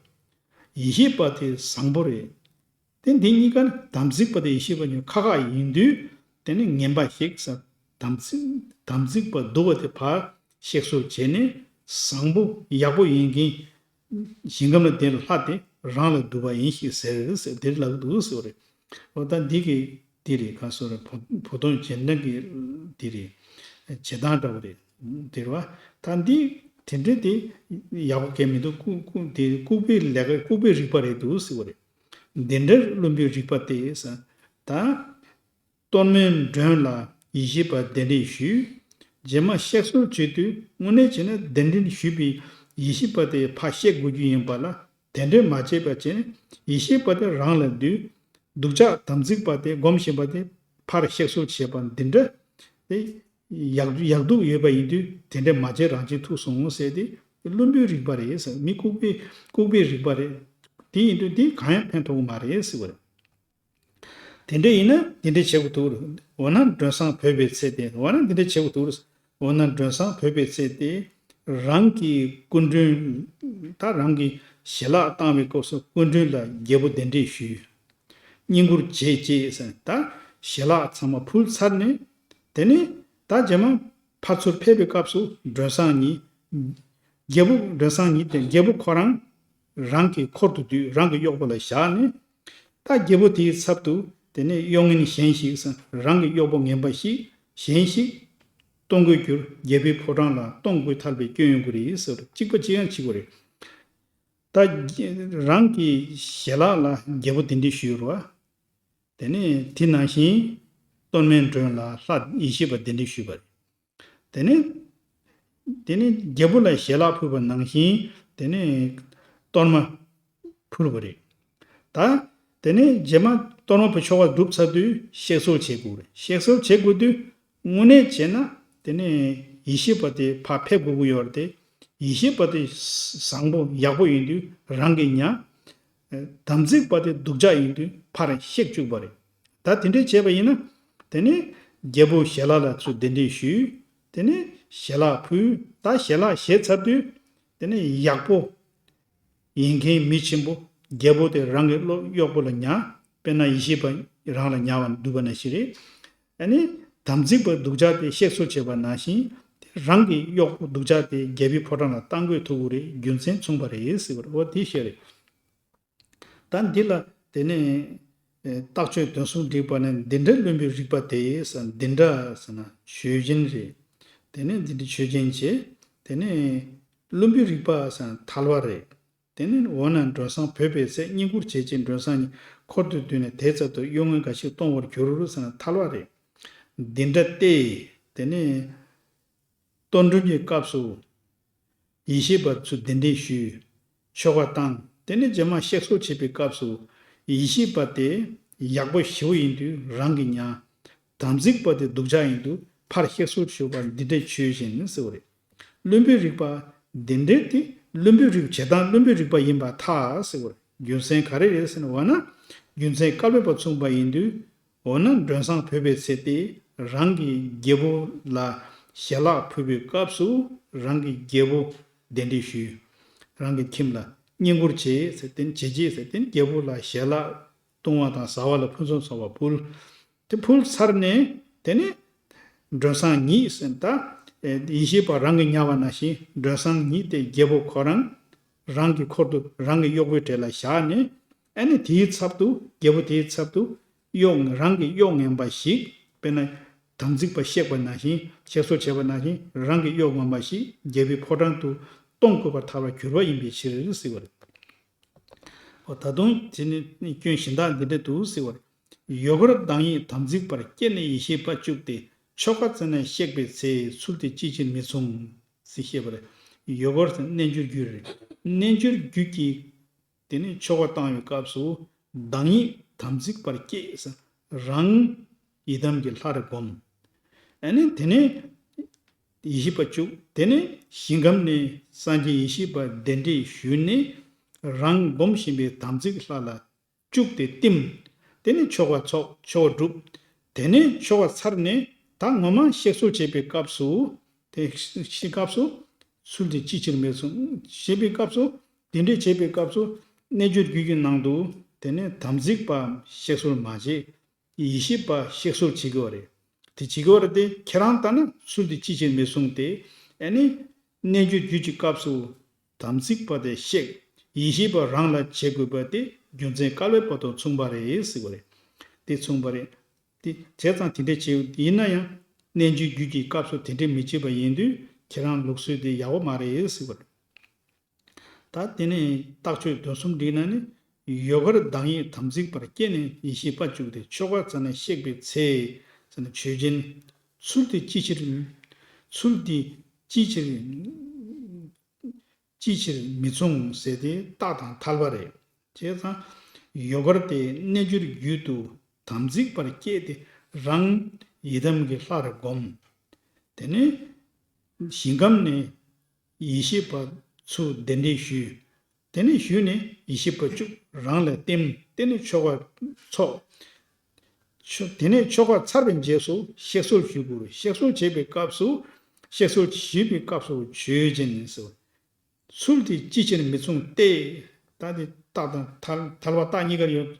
ཡེ་ཤེས་པ་དེ་བཟང་པོ་རེད། དེ་འདི་གཉིས་ཀ་ནི་དམ་ཚིག་པ་དང་ཡེ་ཤེས་པ་གཉིས་ཁ་ཁ་ཡིན་དུས། དེ་ནི་ངན་པ་ཞིག་ཟེར། དམ་ཚིག་དམ་ཚིག་པ་སྡུག་པ་དེ་ཕར་གཤེགས་གསོལ་བྱས་ནས། བཟང་པོ་ཡག་པོ་ཡིན་མཁན་ཞིང་ཁམས་ལ་བསྡད་ལྷ་དེ་རང་ལ་འདུ་བ་ཡིན་ཞེས་ཟེར་ཟེར་དེར་ལབ་འདུག་ཟེར་བ་རེད། འོ་ད་འདི་གི་འདི་རེད། ག་སོ་རེད། བོ་བོ་དོང་རྗེས་འབྲང་གི་འདི་རེད། བྱེད་སྟངས་འདྲ་བོ་རེད། དེ་རེད་བ། ད་འདི་དེ་འདྲ་དེ་ཡག་པོ་གང་མི་འདུག་ལྐུགས་ལྐུགས་དེ་ལྐུགས་པའི་ལས་ཀ་ལྐུགས་པའི་རིགས་པ་རེད་འདུག་ཟེར་བ་རེད། འདི་འདྲའི་བླུན་པོའི་རིགས་པ་དེ་ཟེར། ད། གཏོར་མའི་མགྲོན་ལ་ཡེ་ཤེས་པ་གདན་འདྲེན་ཞུས། རྗེས་མ་གཤེགས་གསོལ་བྱེད་དུས་དངོས་གནས་བྱས་ན་གདན་འདྲེན་ཞུས་པའི་ཡེ་ཤེས་པ་དེ་ཕར་གཤེགས་དགོས་རྒྱུ་ཡིན་པ་ལ་དེ་འདྲ་མ་བྱས་པ་བྱས་ནས་ཡེ་ཤེས་པ་དེ་རང་ལ་འདུས། སྡུག་ཅག་དམ་ཚིག་པ་དེ་སྒོམ་བཞིན་པ་དེ་ཕར་གཤེགས་གསོལ་བྱེད་པ་འདི་འདྲ་དེ་ཡག་ཡག་སྡུག་ཡོད་པ་ཡིན་དུས་དེ་འདྲ་མ་བྱེད་རང་བྱེད་ཐུག་སོང་ཟེར་ཏེ་བླུན་པོའི་རིགས་པ་རེད་ཟེར། མི་ལྐུགས་པའི་ལྐུགས་པའི་རིགས་པ་རེད། དེ་ཡིན་དུས་དེ་གང་ཡང་ཕན་ཐོགས་ཀྱི་མ་རེད་ཟེར་བ་རེད། དེ་འདྲ་ཡིན་ན་འདི་འདྲ་བྱེད་དགོས་འདུག་འོ་ན་མགྲོན་བསངས་ཕོད་པའི་ཚེ་སྟེ། འོ་ན་འདི་འདྲ་བྱེད་དགོས་འདུག་འོ་ན་མགྲོན་བསངས་ཕོད་པའི་ཚེ་སྟེ། རང་གི་སྐུ་མགྲོན། ད་རང་གི་ཞལ་ལག་བཏང་བའི་སྐབས་སུ་སྐུ་མགྲོན་ལ་རྒྱལ་པོ་གདན་འདྲེན་ཞུས། བསྙེན་བཀུར་བྱས་རྗེས་ཟེར། ད་ཞལ་ལག་ཚང་མ་ཕུལ་ཚར་ནས། དེ་ནས་ད་རྗེས་མ་ཕར་ཚུར་ཕེབས་པའི་སྐབས་སུ་མགྲོན་བསངས་གཉིས། རྒྱལ་པོ་མགྲོན་བསངས་གཉིས་དེ་རྒྱལ་པོ་ཁོ་རང་རང་གི་འཁོར་དུ་བསྡུས། རང་གི་གཡོག་པོ་ལ་བཞག་ནས། ད་རྒྱལ་པོ་དེའི་ཚབ་ཏུ་དེ་ནས་གཡོག་ངན་གཞན་ཞིག་རང་གི་གཡོག་པོ་ངན་པ་ཞིག་གཞན་ཞིག་གཏོང་དགོས་གྱུར། རྒྱལ་པོའི་ཕོ་བྲང་ལ་གཏོང་དགོས་ཐལ་བའི་སྐྱོན་ཡོང་གི་རེད་ཟེར། གཅིག་པ་གཅིག་ཡང་བྱེད་དགོས་རེད། ད་རང་གི་ཞལ་ལག་ལ་རྒྱལ་པོ་གདན་འདྲེན་ཞུས་རེད་བ། དེ་ནས་དེ་ནང་བཞིན་སྟོད་སྨད་མགྲོན་ལ་ལྷ་ཡེ་ཤེས་པ་གདན་འདྲེན་ཞུས་པ་རེད། དེ་ནས་དེ་ནས་རྒྱལ་པོ་ལ་ཞལ་ལག་ཕུལ་བ་ནང་བཞིན་དེ་ནས་གཏོར་མ་ཕུལ་བ་རེད། ད་དེ་ནས་རྗེས་མ་གཏོར་མ་ཕུལ་ཆོ་ག་གྲུབ་ཚར་དུས་གཤེགས་གསོལ་བྱེད་དགོས་རེད། གཤེགས་གསོལ་བྱེད་དགོས་དུས་དངོས་གནས་བྱས་ན་དེ་ནས་ཡེ་ཤེས་པ་དེ་ཕར་ཕེབས་དགོས་ཀྱི་ཡོད་རེད་དེ། ཡེ་ཤེས་པ་དེ་བཟང་པོ་ཡག་པོ་ཡིན་དུས་རང་གིས་ཉར། དམ་ཚིག་པ་དེ་སྡུག་ཅག་ཡིན་དུས་ཕར་གཤེགས་བཅུག་པ་རེད། ད་དེ་འདྲས་བྱས་པ་ཡིན་ན། དེ་ནས་རྒྱལ་པོ་ཞལ་ལག་ལ་ཚུར་གདན་འདྲེན་ཞུས། དེ་ནས་ཞལ་ལག་ཕུལ། ད་ཞལ་ལག་བཞེས་ཚར་དུས། དེ་ནས་ཡག་པོ་ཡིན་མཁན་མི་ཆེན་པོ་རྒྱལ་པོ་དེ་རང་གི་སློབ་གཡོག་པོ་ལ་ཉར། དཔེར་ན་ཡེ་ཤེས་པ་རང་ལ་ཉར་བ་འདུག་པ་ནང་བཞིན་རེད། ཨ་ནི་དམ་ཚིག་པ་སྡུག་ཅག་དེ་གཤེགས་གསོལ་བྱས་པ་ནང་བཞིན། དེ་རང་གི་གཡོག་པོ་སྡུག་ཅག་དེ་རྒྱལ་པོའི་ཕོ་བྲང་ལ་གཏང་དགོས་ཐུག་གི་རེད། རྒྱུ་མཚན་མཚུངས་པ་རེད་ཟེར་བ་རེད། འོ་དེ་བཤད་རེད། ད་འདི་ལ་དེ་ནས་ཨེ་རྟགས་ཆོས་དོན་གསུམ་བསྒྲིགས་པ་ནས་འདི་འདྲ་བླུན་པོའི་རིགས་པ་དེ་ཟེར། འདི་འདྲ་ཟེར་ན་ཆོས་ཅན་རེད། དེ་ནས་འདི་འདྲ་ཆོས་ཅན་བྱས། དེ་ནས་བླུན་པོའི་རིགས་པ་ཟེར་ན་ཐལ་བ་རེད། དེ་ནས་འོ་ན་མགྲོན་བསངས་ཕོད་པའི་ཚེ་བསྙེན་བཀུར་བྱས་རྗེས་མགྲོན་བསངས་གཉིས་འཁོར་དུ་བསྡུས་ནས་དེའི་ཚབ་ཏུ་གཡོག་ངན་འགའ་ཞིག་གཏོང་བར་འགྱུར་ཟེར་ན་ཐལ་བ་རེད། འདི་འདྲ་སྟེ། དེ་ནས་གཏོར་མགྲོན་གྱི་སྐབས་སུ་ཡེ་ཤེས་པ་ཚུར་གདན་འདྲེན་ཞུས། ཆོ་ག་བཏང་། དེ་ནས་རྗེས་མ་གཤེགས་གསོལ་བྱེད་པའི་སྐབས་སུ་ཡེ་ཤེས་པ་དེ་ཡག་པོ་ཞེ་པོ་ཡིན་དུས་རང་གིས་ཉར། དམ་ཚིག་པ་དེ་སྡུག་ཅག་ཡིན་དུས་ཕར་གཤེགས་གསོལ་ཞུ་བ་འདི་འདྲའི་ཆོས་ཅན་ཟེར་བ་རེད། བླུན་པོའི་རིགས་པ་འདི་འདྲའི་དེ་བླུན་པོའི་རིགས་བྱེད་སྟངས་བླུན་པོའི་རིགས་པ་ཡིན་པར་ཐལ་ཟེར་བ་རེད། རྒྱུ་མཚན་ག་རེ་རེད་ཟེར་ན། འོ་ན་རྒྱུ་མཚན་སྐལ་བའི་བ་མཚུངས་པ་ཡིན་དུས། འོ་ན་མགྲོན་བསངས་ཕོད་པའི་ཚེ་སྟེ་རང་གི་རྒྱལ་པོ་ལ་ཞལ་ལག་ཕུལ་བའི་སྐབས་སུ་རང་གི་རྒྱལ་པོ་གདན་འདྲེན་ཞུས། རང་གི་ཁྱིམ་ལ་བསྙེན་བཀུར་བྱས་ཟེར་ཏེ་བྱས་རྗེས་ཟེར་ཏེ་རྒྱལ་པོ་ལ་ཞལ་ལག་བཏུང་བ་དང་བཟའ་བ་ལ་ཕུན་སུམ་ཚོགས་པ་ཕུལ། དེ་ཕུལ་ཚར་ནས་དེ་ནས་མགྲོན་བསངས་གཉིས་ཟེར། ད་ཡེ་ཤེས་པ་རང་གིས་ཉར་བ་ནང་བཞིན་མགྲོན་བསངས་གཉིས་དེ་རྒྱལ་པོ་ཁོ་རང་རང་གི་འཁོར་དུ་རང་གི་གཡོག་པོའི་གྲས་ལ་བཞག་ནས། ཨ་ནི་དེའི་ཚབ་ཏུ་རྒྱལ་པོ་དེའི་ཚབ་ཏུ་གཡོག་རང་གི་གཡོག་ངན་པ་ཞིག་དཔེར་ན་དམ་ཚིག་པ་གཤེགས་པ་ནང་བཞིན་གཤེགས་གསོལ་བྱས་པ་ནང་བཞིན་རང་གི་གཡོག་ངན་པ་ཞིག་རྒྱལ་པོའི་ཕོ་བྲང་དུ་གཏོང་དགོས་པར་ཐལ་བར་གྱུར་པ་ཡིན་པའི་ཕྱིར་ཟེར་བ་རེད། འོ་ད་དུང་དེ་ནི་སྐྱོན་གཞན་དག་འདི་འདྲ་འདུག་ཟེར་བ་རེད། ཡུ་གུར་གདངས་ཡིག་དམ་ཚིག་པར་བསྐྱེད་ནས་ཡེ་ཤེས་པ་བཅུག་སྟེ་ཆོ་ག་བརྩམས་ནས་གཤེགས་པའི་ཚེ་ཚུལ་དེ་ཅིའི་ཕྱིར་མི་མཚུངས་ཟེར་བཤད་པ་རེད། ཡུ་གུར་ཟེར་རྣལ་འབྱོར་རྒྱུད་རེད། རྣལ་འབྱོར་རྒྱུད་ཀྱི་དེ་ནས་ཆོ་ག་བཏང་བའི་སྐབས་སུ་གདངས་ཡིག་དམ་ཚིག་པར་བསྐྱེད་ཟེར། རང་ཡི་དམ་གྱི་ལྷ་རུ་བསྒོམ། ཨ་ནི་དེ་ནས་ཡེ་ཤེས་པ་བཅུག་དེ་ནས་ཞིང་ཁམས་ནས་སངས་རྒྱས་ཡེ་ཤེས་པ་གདན་འདྲེན་ཞུས་ནས་རང་བསྒོམ་བཞིན་པའི་དམ་ཚིག་ལྷ་ལ་བཅུག་སྟེ་བསྟིམ། དེ་ནས་ཆོ་ག་ཚོགས་ཆོ་ག་སྒྲུབ། དེ་ནས་ཆོ་ག་ཚར་ནས་ད་ངོ་མ་གཤེགས་གསོལ་བྱེད་པའི་སྐབས་སུ། དེ་ཤི་སྐབས་སུ་ཚུལ་དེ་ཅིའི་ཕྱིར་མི་མཚུངས་ཞེས་པའི་སྐབས་སུ། དེ་འདྲའི་བྱེད་པའི་སྐབས་སུ་རྣལ་འབྱོར་རྒྱུད་ཀྱི་ནང་དུ་དེ་ནས་དམ་ཚིག་པ་གཤེགས་གསོལ་མ་བྱེད། ཡེ་ཤེས་པ་གཤེགས་གསོལ་བྱེད་དགོས་པ་རེད། དེ་བྱེད་དགོས་པ་རེད་དེ་ཁྱེད་རང་ལྟར་ན་ཚུལ་དེ་ཅིའི་ཕྱིར་མི་མཚུངས་ཏེ། ཨ་ནི་རྣལ་འབྱོར་རྒྱུད་ཀྱི་སྐབས་སུ་དམ་ཚིག་པ་དེ་གཤེགས། ཡེ་ཤེས་པ་རང་ལ་བྱེད་དགོས་པ་དེ་རྒྱུ་མཚན་སྐལ་བའི་བར་དུ་མཚུངས་པ་རེད་ཟེར་བ་རེད། དེ་མཚུངས་པ་རེད། དེ་བྱས་ཙང་དེ་འདྲ་བྱེད་ཡིན་ན་ཡང་རྣལ་འབྱོར་རྒྱུད་ཀྱི་སྐབས་སུ་དེ་འདྲ་མི་བྱེད་པ་ཡིན་དུས་ཁྱེད་རང་ལུགས་སྲོལ་དེ་ཡག་པོ་མ་རེད་ཟེར་བ་རེད། ད་དེ་ནས་རྟགས་ཆོས་དོན་གསུམ་བསྒྲིགས་ན་ནི། ཡུ་གུར་གདངས་ཡིག་དམ་ཚིག་པར་བསྐྱེད་ནས་ཡེ་ཤེས་པ་བཅུག་སྟེ་ཆོ་ག་བརྩམས་ནས་གཤེགས་པའི་ཚེ་ཟེར་ན་ཆོས་ཅན། ཚུལ་དེ་ཅིའི་ཕྱིར། ཚུལ་དེ་ཅིའི་ཕྱིར། ཅིའི་ཕྱིར་མི་མཚུངས་ཟེར་ཏེ་རྟགས་དང་ཐལ་བ་རེད། བྱས་ཙང་ ཡུལ་གར་ཏེ་རྣལ་འབྱོར་རྒྱུད་དུ་དམ་ཚིག་པར་བསྐྱེད་དེ་རང་ཡི་དམ་གྱི་ལྷར་བསྒོམ། དེ་ནས་ཞིང་ཁམས་ནས་ཡེ་ཤེས་པ་ཚུར་གདན་འདྲེན་ཞུས། དེ་ནས་ཞུས་ནས་ཡེ་ཤེས་པ་བཅུ་རང་ལ་བསྟིམ། དེ་ནས་ཆོ་ག་ཚོགས། ཆོ་དེ་ནས་ཆོ་ག་ཚར་བའི་རྗེས་སུ་གཤེགས་གསོལ་ཞུ་དགོས། གཤེགས་གསོལ་བྱེད་པའི་སྐབས་སུ་གཤེགས་གསོལ་ཞུས་པའི་སྐབས་སུ་ཆོས་ཅན་ཟེར། ཚུལ་དེ་ཅི་ཕྱིར་མི་མཚུངས་ཏེ། ད་དེ་རྟགས་དང་ཐལ་ཐལ་བ་རྟགས་གཉིས་ཀར་ཡོད།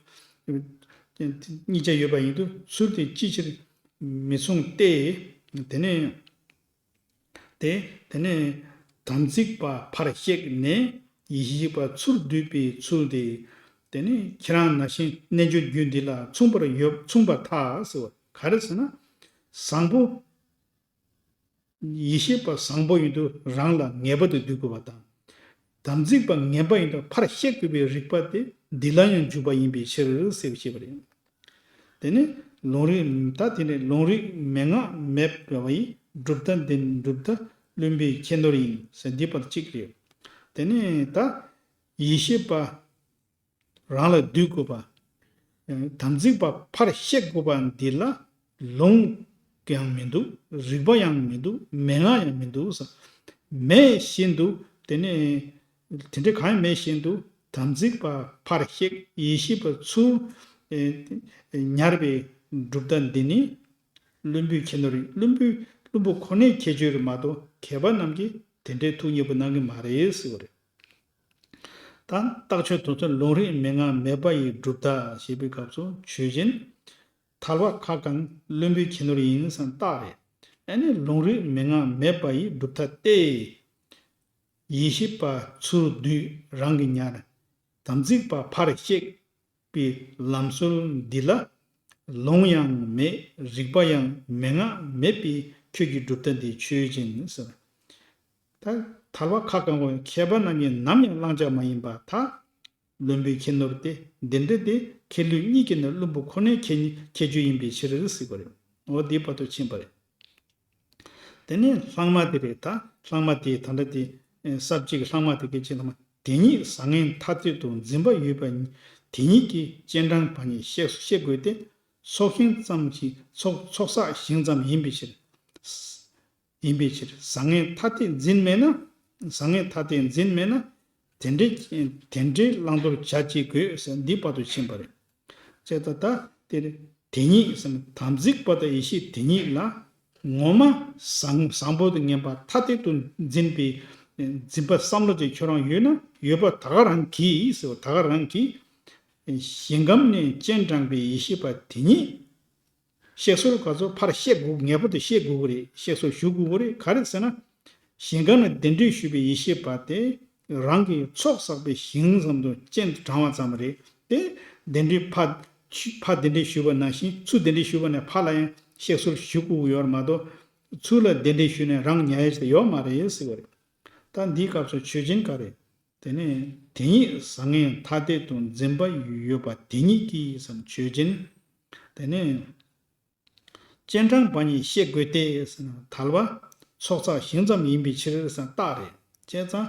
གཉིས་ཆ་ཡོད་པ་ཡིན་དུས་ཚུལ་དེ་ཅི་ཕྱིར་མི་མཚུངས་ཏེ། དེ་ནས་དེ་དེ་ནས་དམ་ཚིག་པ་ཕར་གཤེགས་ནས་ཡེ་ཤེས་པ་ཚུར་བསྡུས་པའི་ཚུལ་དེ། དེ་ནས་ཁྱེད་རང་ནང་བཞིན་རྣལ་འབྱོར་རྒྱུད་འདི་ལ་མཚུངས་པར་ཡོད་མཚུངས་པར་ཐལ་ཟེར་བ་ག་རེ་ཟེར་ན། བཟང་པོ། ཡེ་ཤེས་པ་བཟང་པོ་ཡིན་དུས་རང་ལ་ངེས་པར་དུ་འདུ་དགོས་པ་དང་། དམ་ཚིག་པ་ངན་པ་ཡིན་དུས་ཕར་གཤེགས་དགོས་པའི་རིགས་པ་དེ་འདི་ལ་ཡང་འཇུག་པ་ཡིན་པའི་ཕྱིར་ཟེར་བཤད་པ་རེད། དེ་ནི་ལུང་རིགས། ད་དེ་ནི་ལུང་རིགས་མན་ངག་མེད་པ་ཡི་གྲུབ་མཐའ་འདི་གྲུབ་མཐའ་བླུན་པོའི་ཁྱད་ནོར་ཡིན་ཟེར་འདི་པར་གཅིག་རེད། དེ་ནི་ད་ཡེ་ཤེས་པ་རང་ལ་འདུ་དགོས་པ། དམ་ཚིག་པ་ཕར་གཤེགས་དགོས་པ་འདི་ལ་ལུང་ཡང་མི་འདུག་རིགས་པ་ཡང་མི་འདུག་མན་ངག་ཡང་མི་འདུག་ཟེར། མེད་བཞིན་དུ་དེ་ནས་དེ་འདྲ་གང་ཡང་མེད་བཞིན་དུ་དམ་ཚིག་པ་ཕར་གཤེགས་ཡེ་ཤེས་པ་ཚུར་ཨེ་ཉར་བའི་གྲུབ་མཐའ་འདི་ནི་བླུན་པོའི་ཁྱད་ནོར་ཡིན། བླུན་པོའི་བླུན་པོ་ཁོ་ནའི་ཁྱད་ཆོས་རེད་མ་གཏོགས་མཁས་པ་རྣམས་ཀྱིས་དེ་འདྲའི་ཐུགས་མཉེས་པོ་གནང་གི་མ་རེད་ཟེར་བ་རེད། ད་རྟགས་ཆོས་དོན་མཚོན་ལུང་རིགས་མན་ངག་མེད་པ་ཡི་གྲུབ་མཐའ་ཞེས་པའི་སྐབས་སུ་ཆོས་ཅན། ཐལ་བ་ཁ་གང་བླུན་པོའི་ཁྱད་ནོར་ཡིན་བསམ་རྟགས་རེད། ཨ་ནི་ལུང་རིགས་མན་ངག་མེད་པ་ཡི་གྲུབ་མཐའ་སྟེ། ཡེ་ཤེས་པ་ཚུར་བསྡུས་རང་གིས་ཉར། དམ་ཚིག་པ་ཕར་གཤེགས་པའི་ལམ་སྲོལ་འདི་ལ་ལུང་ཡང་མེད་རིགས་པ་ཡང་མན་ངག་མེད་པའི་ཁྱོད་ཀྱི་གྲུབ་མཐའ་འདི་ཆོས་ཅན་ཟེར། ད་ཐལ་བ་ཁ་གང་གོ་མཁས་པ་རྣམས་ཀྱིས་ནམ་ཡང་བླང་བྱ་མ་ཡིན་པར་ཐལ། བླུན་པོའི་ཁྱད་ནོར་ཏེ། འདི་འདྲ་སྟེ་ཁྱད་ལུས་གཉིས་ཀྱི་ནི་བླུན་པོ་ཁོ་ནའི་ཁྱད་ཁྱད་ཆོས་ཡིན་པའི་ཕྱིར་ཟེར་བ་རེད། འོ་འདིའི་བར་དུ་ཕྱིན་པ་རེད། དེ་ནས་ལྷག་མ་དེ་རེད། ད་ལྷག་མ་དེ་ད་ལྟ་དེ་ས་བཅད་ཀྱི་ལྷག་མ་དེ་གལ་ཆེ་ལྷག་མ། དེ་ཉིད་བཟང་ངན་ཐ་དད་དུ་འཛིན་པ་ཡོད་པ་དེ་ཉིད་ཀྱིས་སྤྱན་དྲངས་པ་ཉིད་གཤེགས་གཤེགས་དགོས་ཏེ། ཚོགས་ཞིང་ཙམ་ཞིག་ཚོགས་ཚོགས་བསགས་ཞིང་ཙམ་ཡིན་པའི་ཕྱིར། ཡིན་པའི་ཕྱིར། བཟང་ངན་ཐ་དད་འཛིན་མེད་ན། བཟང་ངན་ཐ་དད་འཛིན་མེད་ན། དེ་འདྲའི་དེ་འདྲའི་བླང་དོར་བྱ་ཅི་དགོས་ཟེར་འདིའི་བར་དུ་ཕྱིན་པ་རེད། ཅེས་ད་ལྟ་དེ་དེ་ཉིད་ཟེར་ན་དམ་ཚིག་པ་དང་ཡེ་ཤེས་དེ་ཉིད་ལ་ངོ་མ་བཟང་བཟང་པོ་དང་ངན་པ་ཐ་དད་དུ་འཛིན་པའི་འཛིན་པ་བསམ་བློ་དེ་ཁྱོད་རང་ཡོད་ན་ཡོད་པ་ད་ག་རང་གིས་ཟེར་བ་ད་ག་རང་གིས་ཞིང་ཁམས་ནས་སྤྱན་དྲངས་པའི་ཡེ་ཤེས་པ་དེ་ཉིད། གཤེགས་གསོལ་ག་ཚོད་ཕར་གཤེགས་དགོས་ངེས་པར་དུ་གཤེགས་དགོས་ཀྱི་རེད། གཤེགས་གསོལ་ཞུ་དགོས་ཀྱི་རེད། ག་རེ་ཟེར་ན། ཞིང་ཁམས་ནས་གདན་འདྲེན་ཞུས་པའི་ཡེ་ཤེས་པ་དེ་རང་གི་ཚོགས་བསགས་པའི་ཞིང་ཙམ་དུ་སྤྱན་དྲངས་པ་ཙམ་རེད་དེ། གདན་འདྲེན་ཕར་ཕར་གདན་འདྲེན་ཞུས་པ་ནང་བཞིན་ཚུར་གདན་འདྲེན་ཞུས་པ་ནས་ཕར་ལ་ཡང་གཤེགས་གསོལ་ཞུ་དགོས་ཀྱི་ཡོད་རེད་མ་གཏོགས། ཚུར་ལ་གདན་འདྲེན་ཞུས་ནས་རང་ཉར་ཡ་ཞིག་ཡོད་མ་རེད་ཟེར་བ་རེད། ད་འདིའི་སྐབས་སུ་ཆོས་ཅན་ག་རེ། དེ་ནས་དེ་ཉིད་བཟང་ངན་ཐ་དད་དུ་འཛིན་པ་ཡོད་པ་དེ་ཉིད་ཀྱིས་སམ་ཆོས་ཅན། དེ་ནས་སྤྱན་དྲངས་པ་ཉིད་གཤེགས་དགོས་ཏེ་ཟེར་ན་ཐལ་བ་ཚོགས་བསགས་ཞིང་ཙམ་ཡིན་པའི་ཕྱིར་ཟེར་ན་རྟགས་རེད། བྱས་ཙང་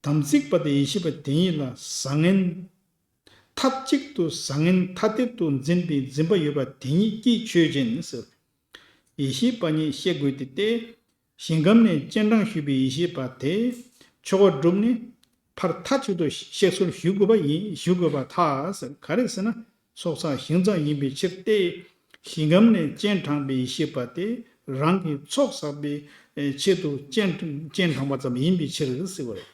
དམ་ཚིག་པ་དང་ཡེ་ཤེས་པ་དེ་ཉིད་ལ་བཟང་ངན་མཐའ་གཅིག་ཏུ་བཟང་ངན་ཐ་དད་དུ་འཛིན་པའི་འཛིན་པ་ཡོད་པ་དེ་ཉིད་ཀྱིས་ཆོས་ཅན་ཟེར། ཡེ་ཤེས་པ་ཉིད་གཤེགས་དགོས་ཏེ་སྟེ། ཞིང་ཁམས་ནས་སྤྱན་དྲངས་ཞུས་པའི་ཡེ་ཤེས་པ་དེ་ཆོ་ག་བསྒྲུབས་ནས་ཕར་མཐའ་གཅིག་ཏུ་གཤེགས་གསོལ་ཞུ་དགོས་པ་ཡིན། ཞུ་དགོས་པར་ཐལ་ཟེར། ག་རེ་ཟེར་ན་ཚོགས་བསགས་ཞིང་ཙམ་ཡིན་པའི་ཕྱིར་ཏེ། ཞིང་ཁམས་ནས་སྤྱན་དྲངས་པའི་ཡེ་ཤེས་པ་དེ་རང་གི་ཚོགས་བསགས་པའི་ཆེད་དུ་སྤྱན་སྤྱན་དྲངས་པ་ཙམ་ཡིན་པའི་ཕྱིར་ཟེར་བ་རེད།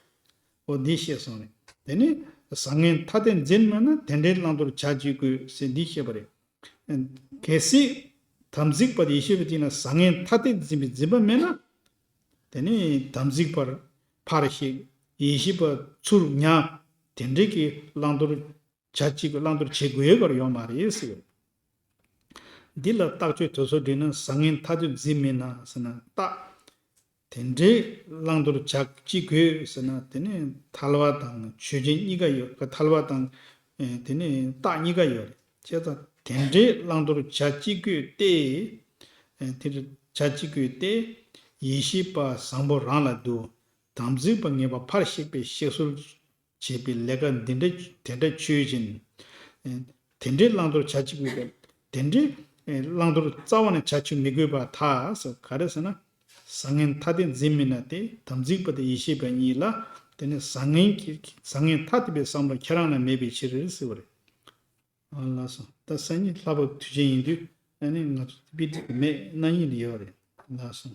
འོ་འདི་བཤད་སོང་རེད། དེ་ནས་བཟང་ངན་ཐ་དད་འཛིན་མེད་ན་དེ་འདྲའི་བླང་དོར་བྱ་ཅི་དགོས་ཟེར་འདི་བཤད་པ་རེད། གལ་སྲིད་དམ་ཚིག་པ་དེ་ཡེ་ཤེས་པ་དེ་ན་བཟང་ངན་ཐ་དད་འཛིན་པའི་འཛིན་པ་མེད་ན། དེ་ནི་དམ་ཚིག་པར་ཕར་གཤེགས་ཡེ་ཤེས་པ་ཚུར་ཉར། དེ་འདྲའི་གི་བླང་དོར་བྱ་གཅིག་གི་བླང་དོར་བྱེད་དགོས་ཡོད་པར་ཡོད་མ་རེད་ཟེར། འདི་ལ་རྟགས་ཆོས་དེ་ཚོ་འདྲི་ན་བཟང་ངན་ཐ་དད་འཛིན་མེད་ན་ཟེར་ན་རྟགས། དེ་འདྲའི་བླང་དོར་བྱ་ཅི་དགོས་ཟེར་ན་དེ་ནི་ཐལ་བ་དང་ཆོས་ཅན་གཉིས་ཀ་ཡོད། ཐལ་བ་དང་དེ་ནི་རྟགས་གཉིས་ཀ་ཡོད་རེད། བྱས་ཙང་དེ་འདྲའི་བླང་དོར་བྱ་ཅི་དགོས་ཏེ། དེར་བྱ་ཅི་དགོས་ཏེ། ཡེ་ཤེས་པ་བཟང་པོ་རང་ལ་འདུ། དམ་ཚིག་པ་ངན་པ་ཕར་གཤེགས་པའི་གཤེགས་གསོལ་ བྱེད་པའི་ལས་ཀ་འདི་འདྲ་དེ་འདྲ་ཆོས་ཅན། དེ་འདྲའི་བླང་དོར་བྱ་བཅུག་དགོས་པས། དེ་འདྲའི་བླང་དོར་རྩ་བ་ནས་བྱ་བཅུག་མི་དགོས་པར་ཐལ། ག་རེ་ཟེར་ན། བཟང་ངན་ཐ་དད་འཛིན་མིན་ན་སྟེ། དམ་ཚིག་པ་དང་ཡེ་ཤེས་པ་གཉིས་ལ། དེ་ནི་བཟང་ངན་གྱི་བཟང་ངན་ཐ་དད་པའི་བསམ་བློ་ཁྱེད་རང་ལ་མེད་པའི་ཕྱིར་ཟེར་བ་རེད། ཨ་ལགས་སོ། ད་སང་ཉིན་ལྷག་པའི་དུས་ཆེན་ཡིན་དུས་ཨ་ནི་ང་ཚོ་དཔེ་ཁྲིད་མེད་གནང་ཉིན་ལ་ཡོད་རེད། ལགས་སོ།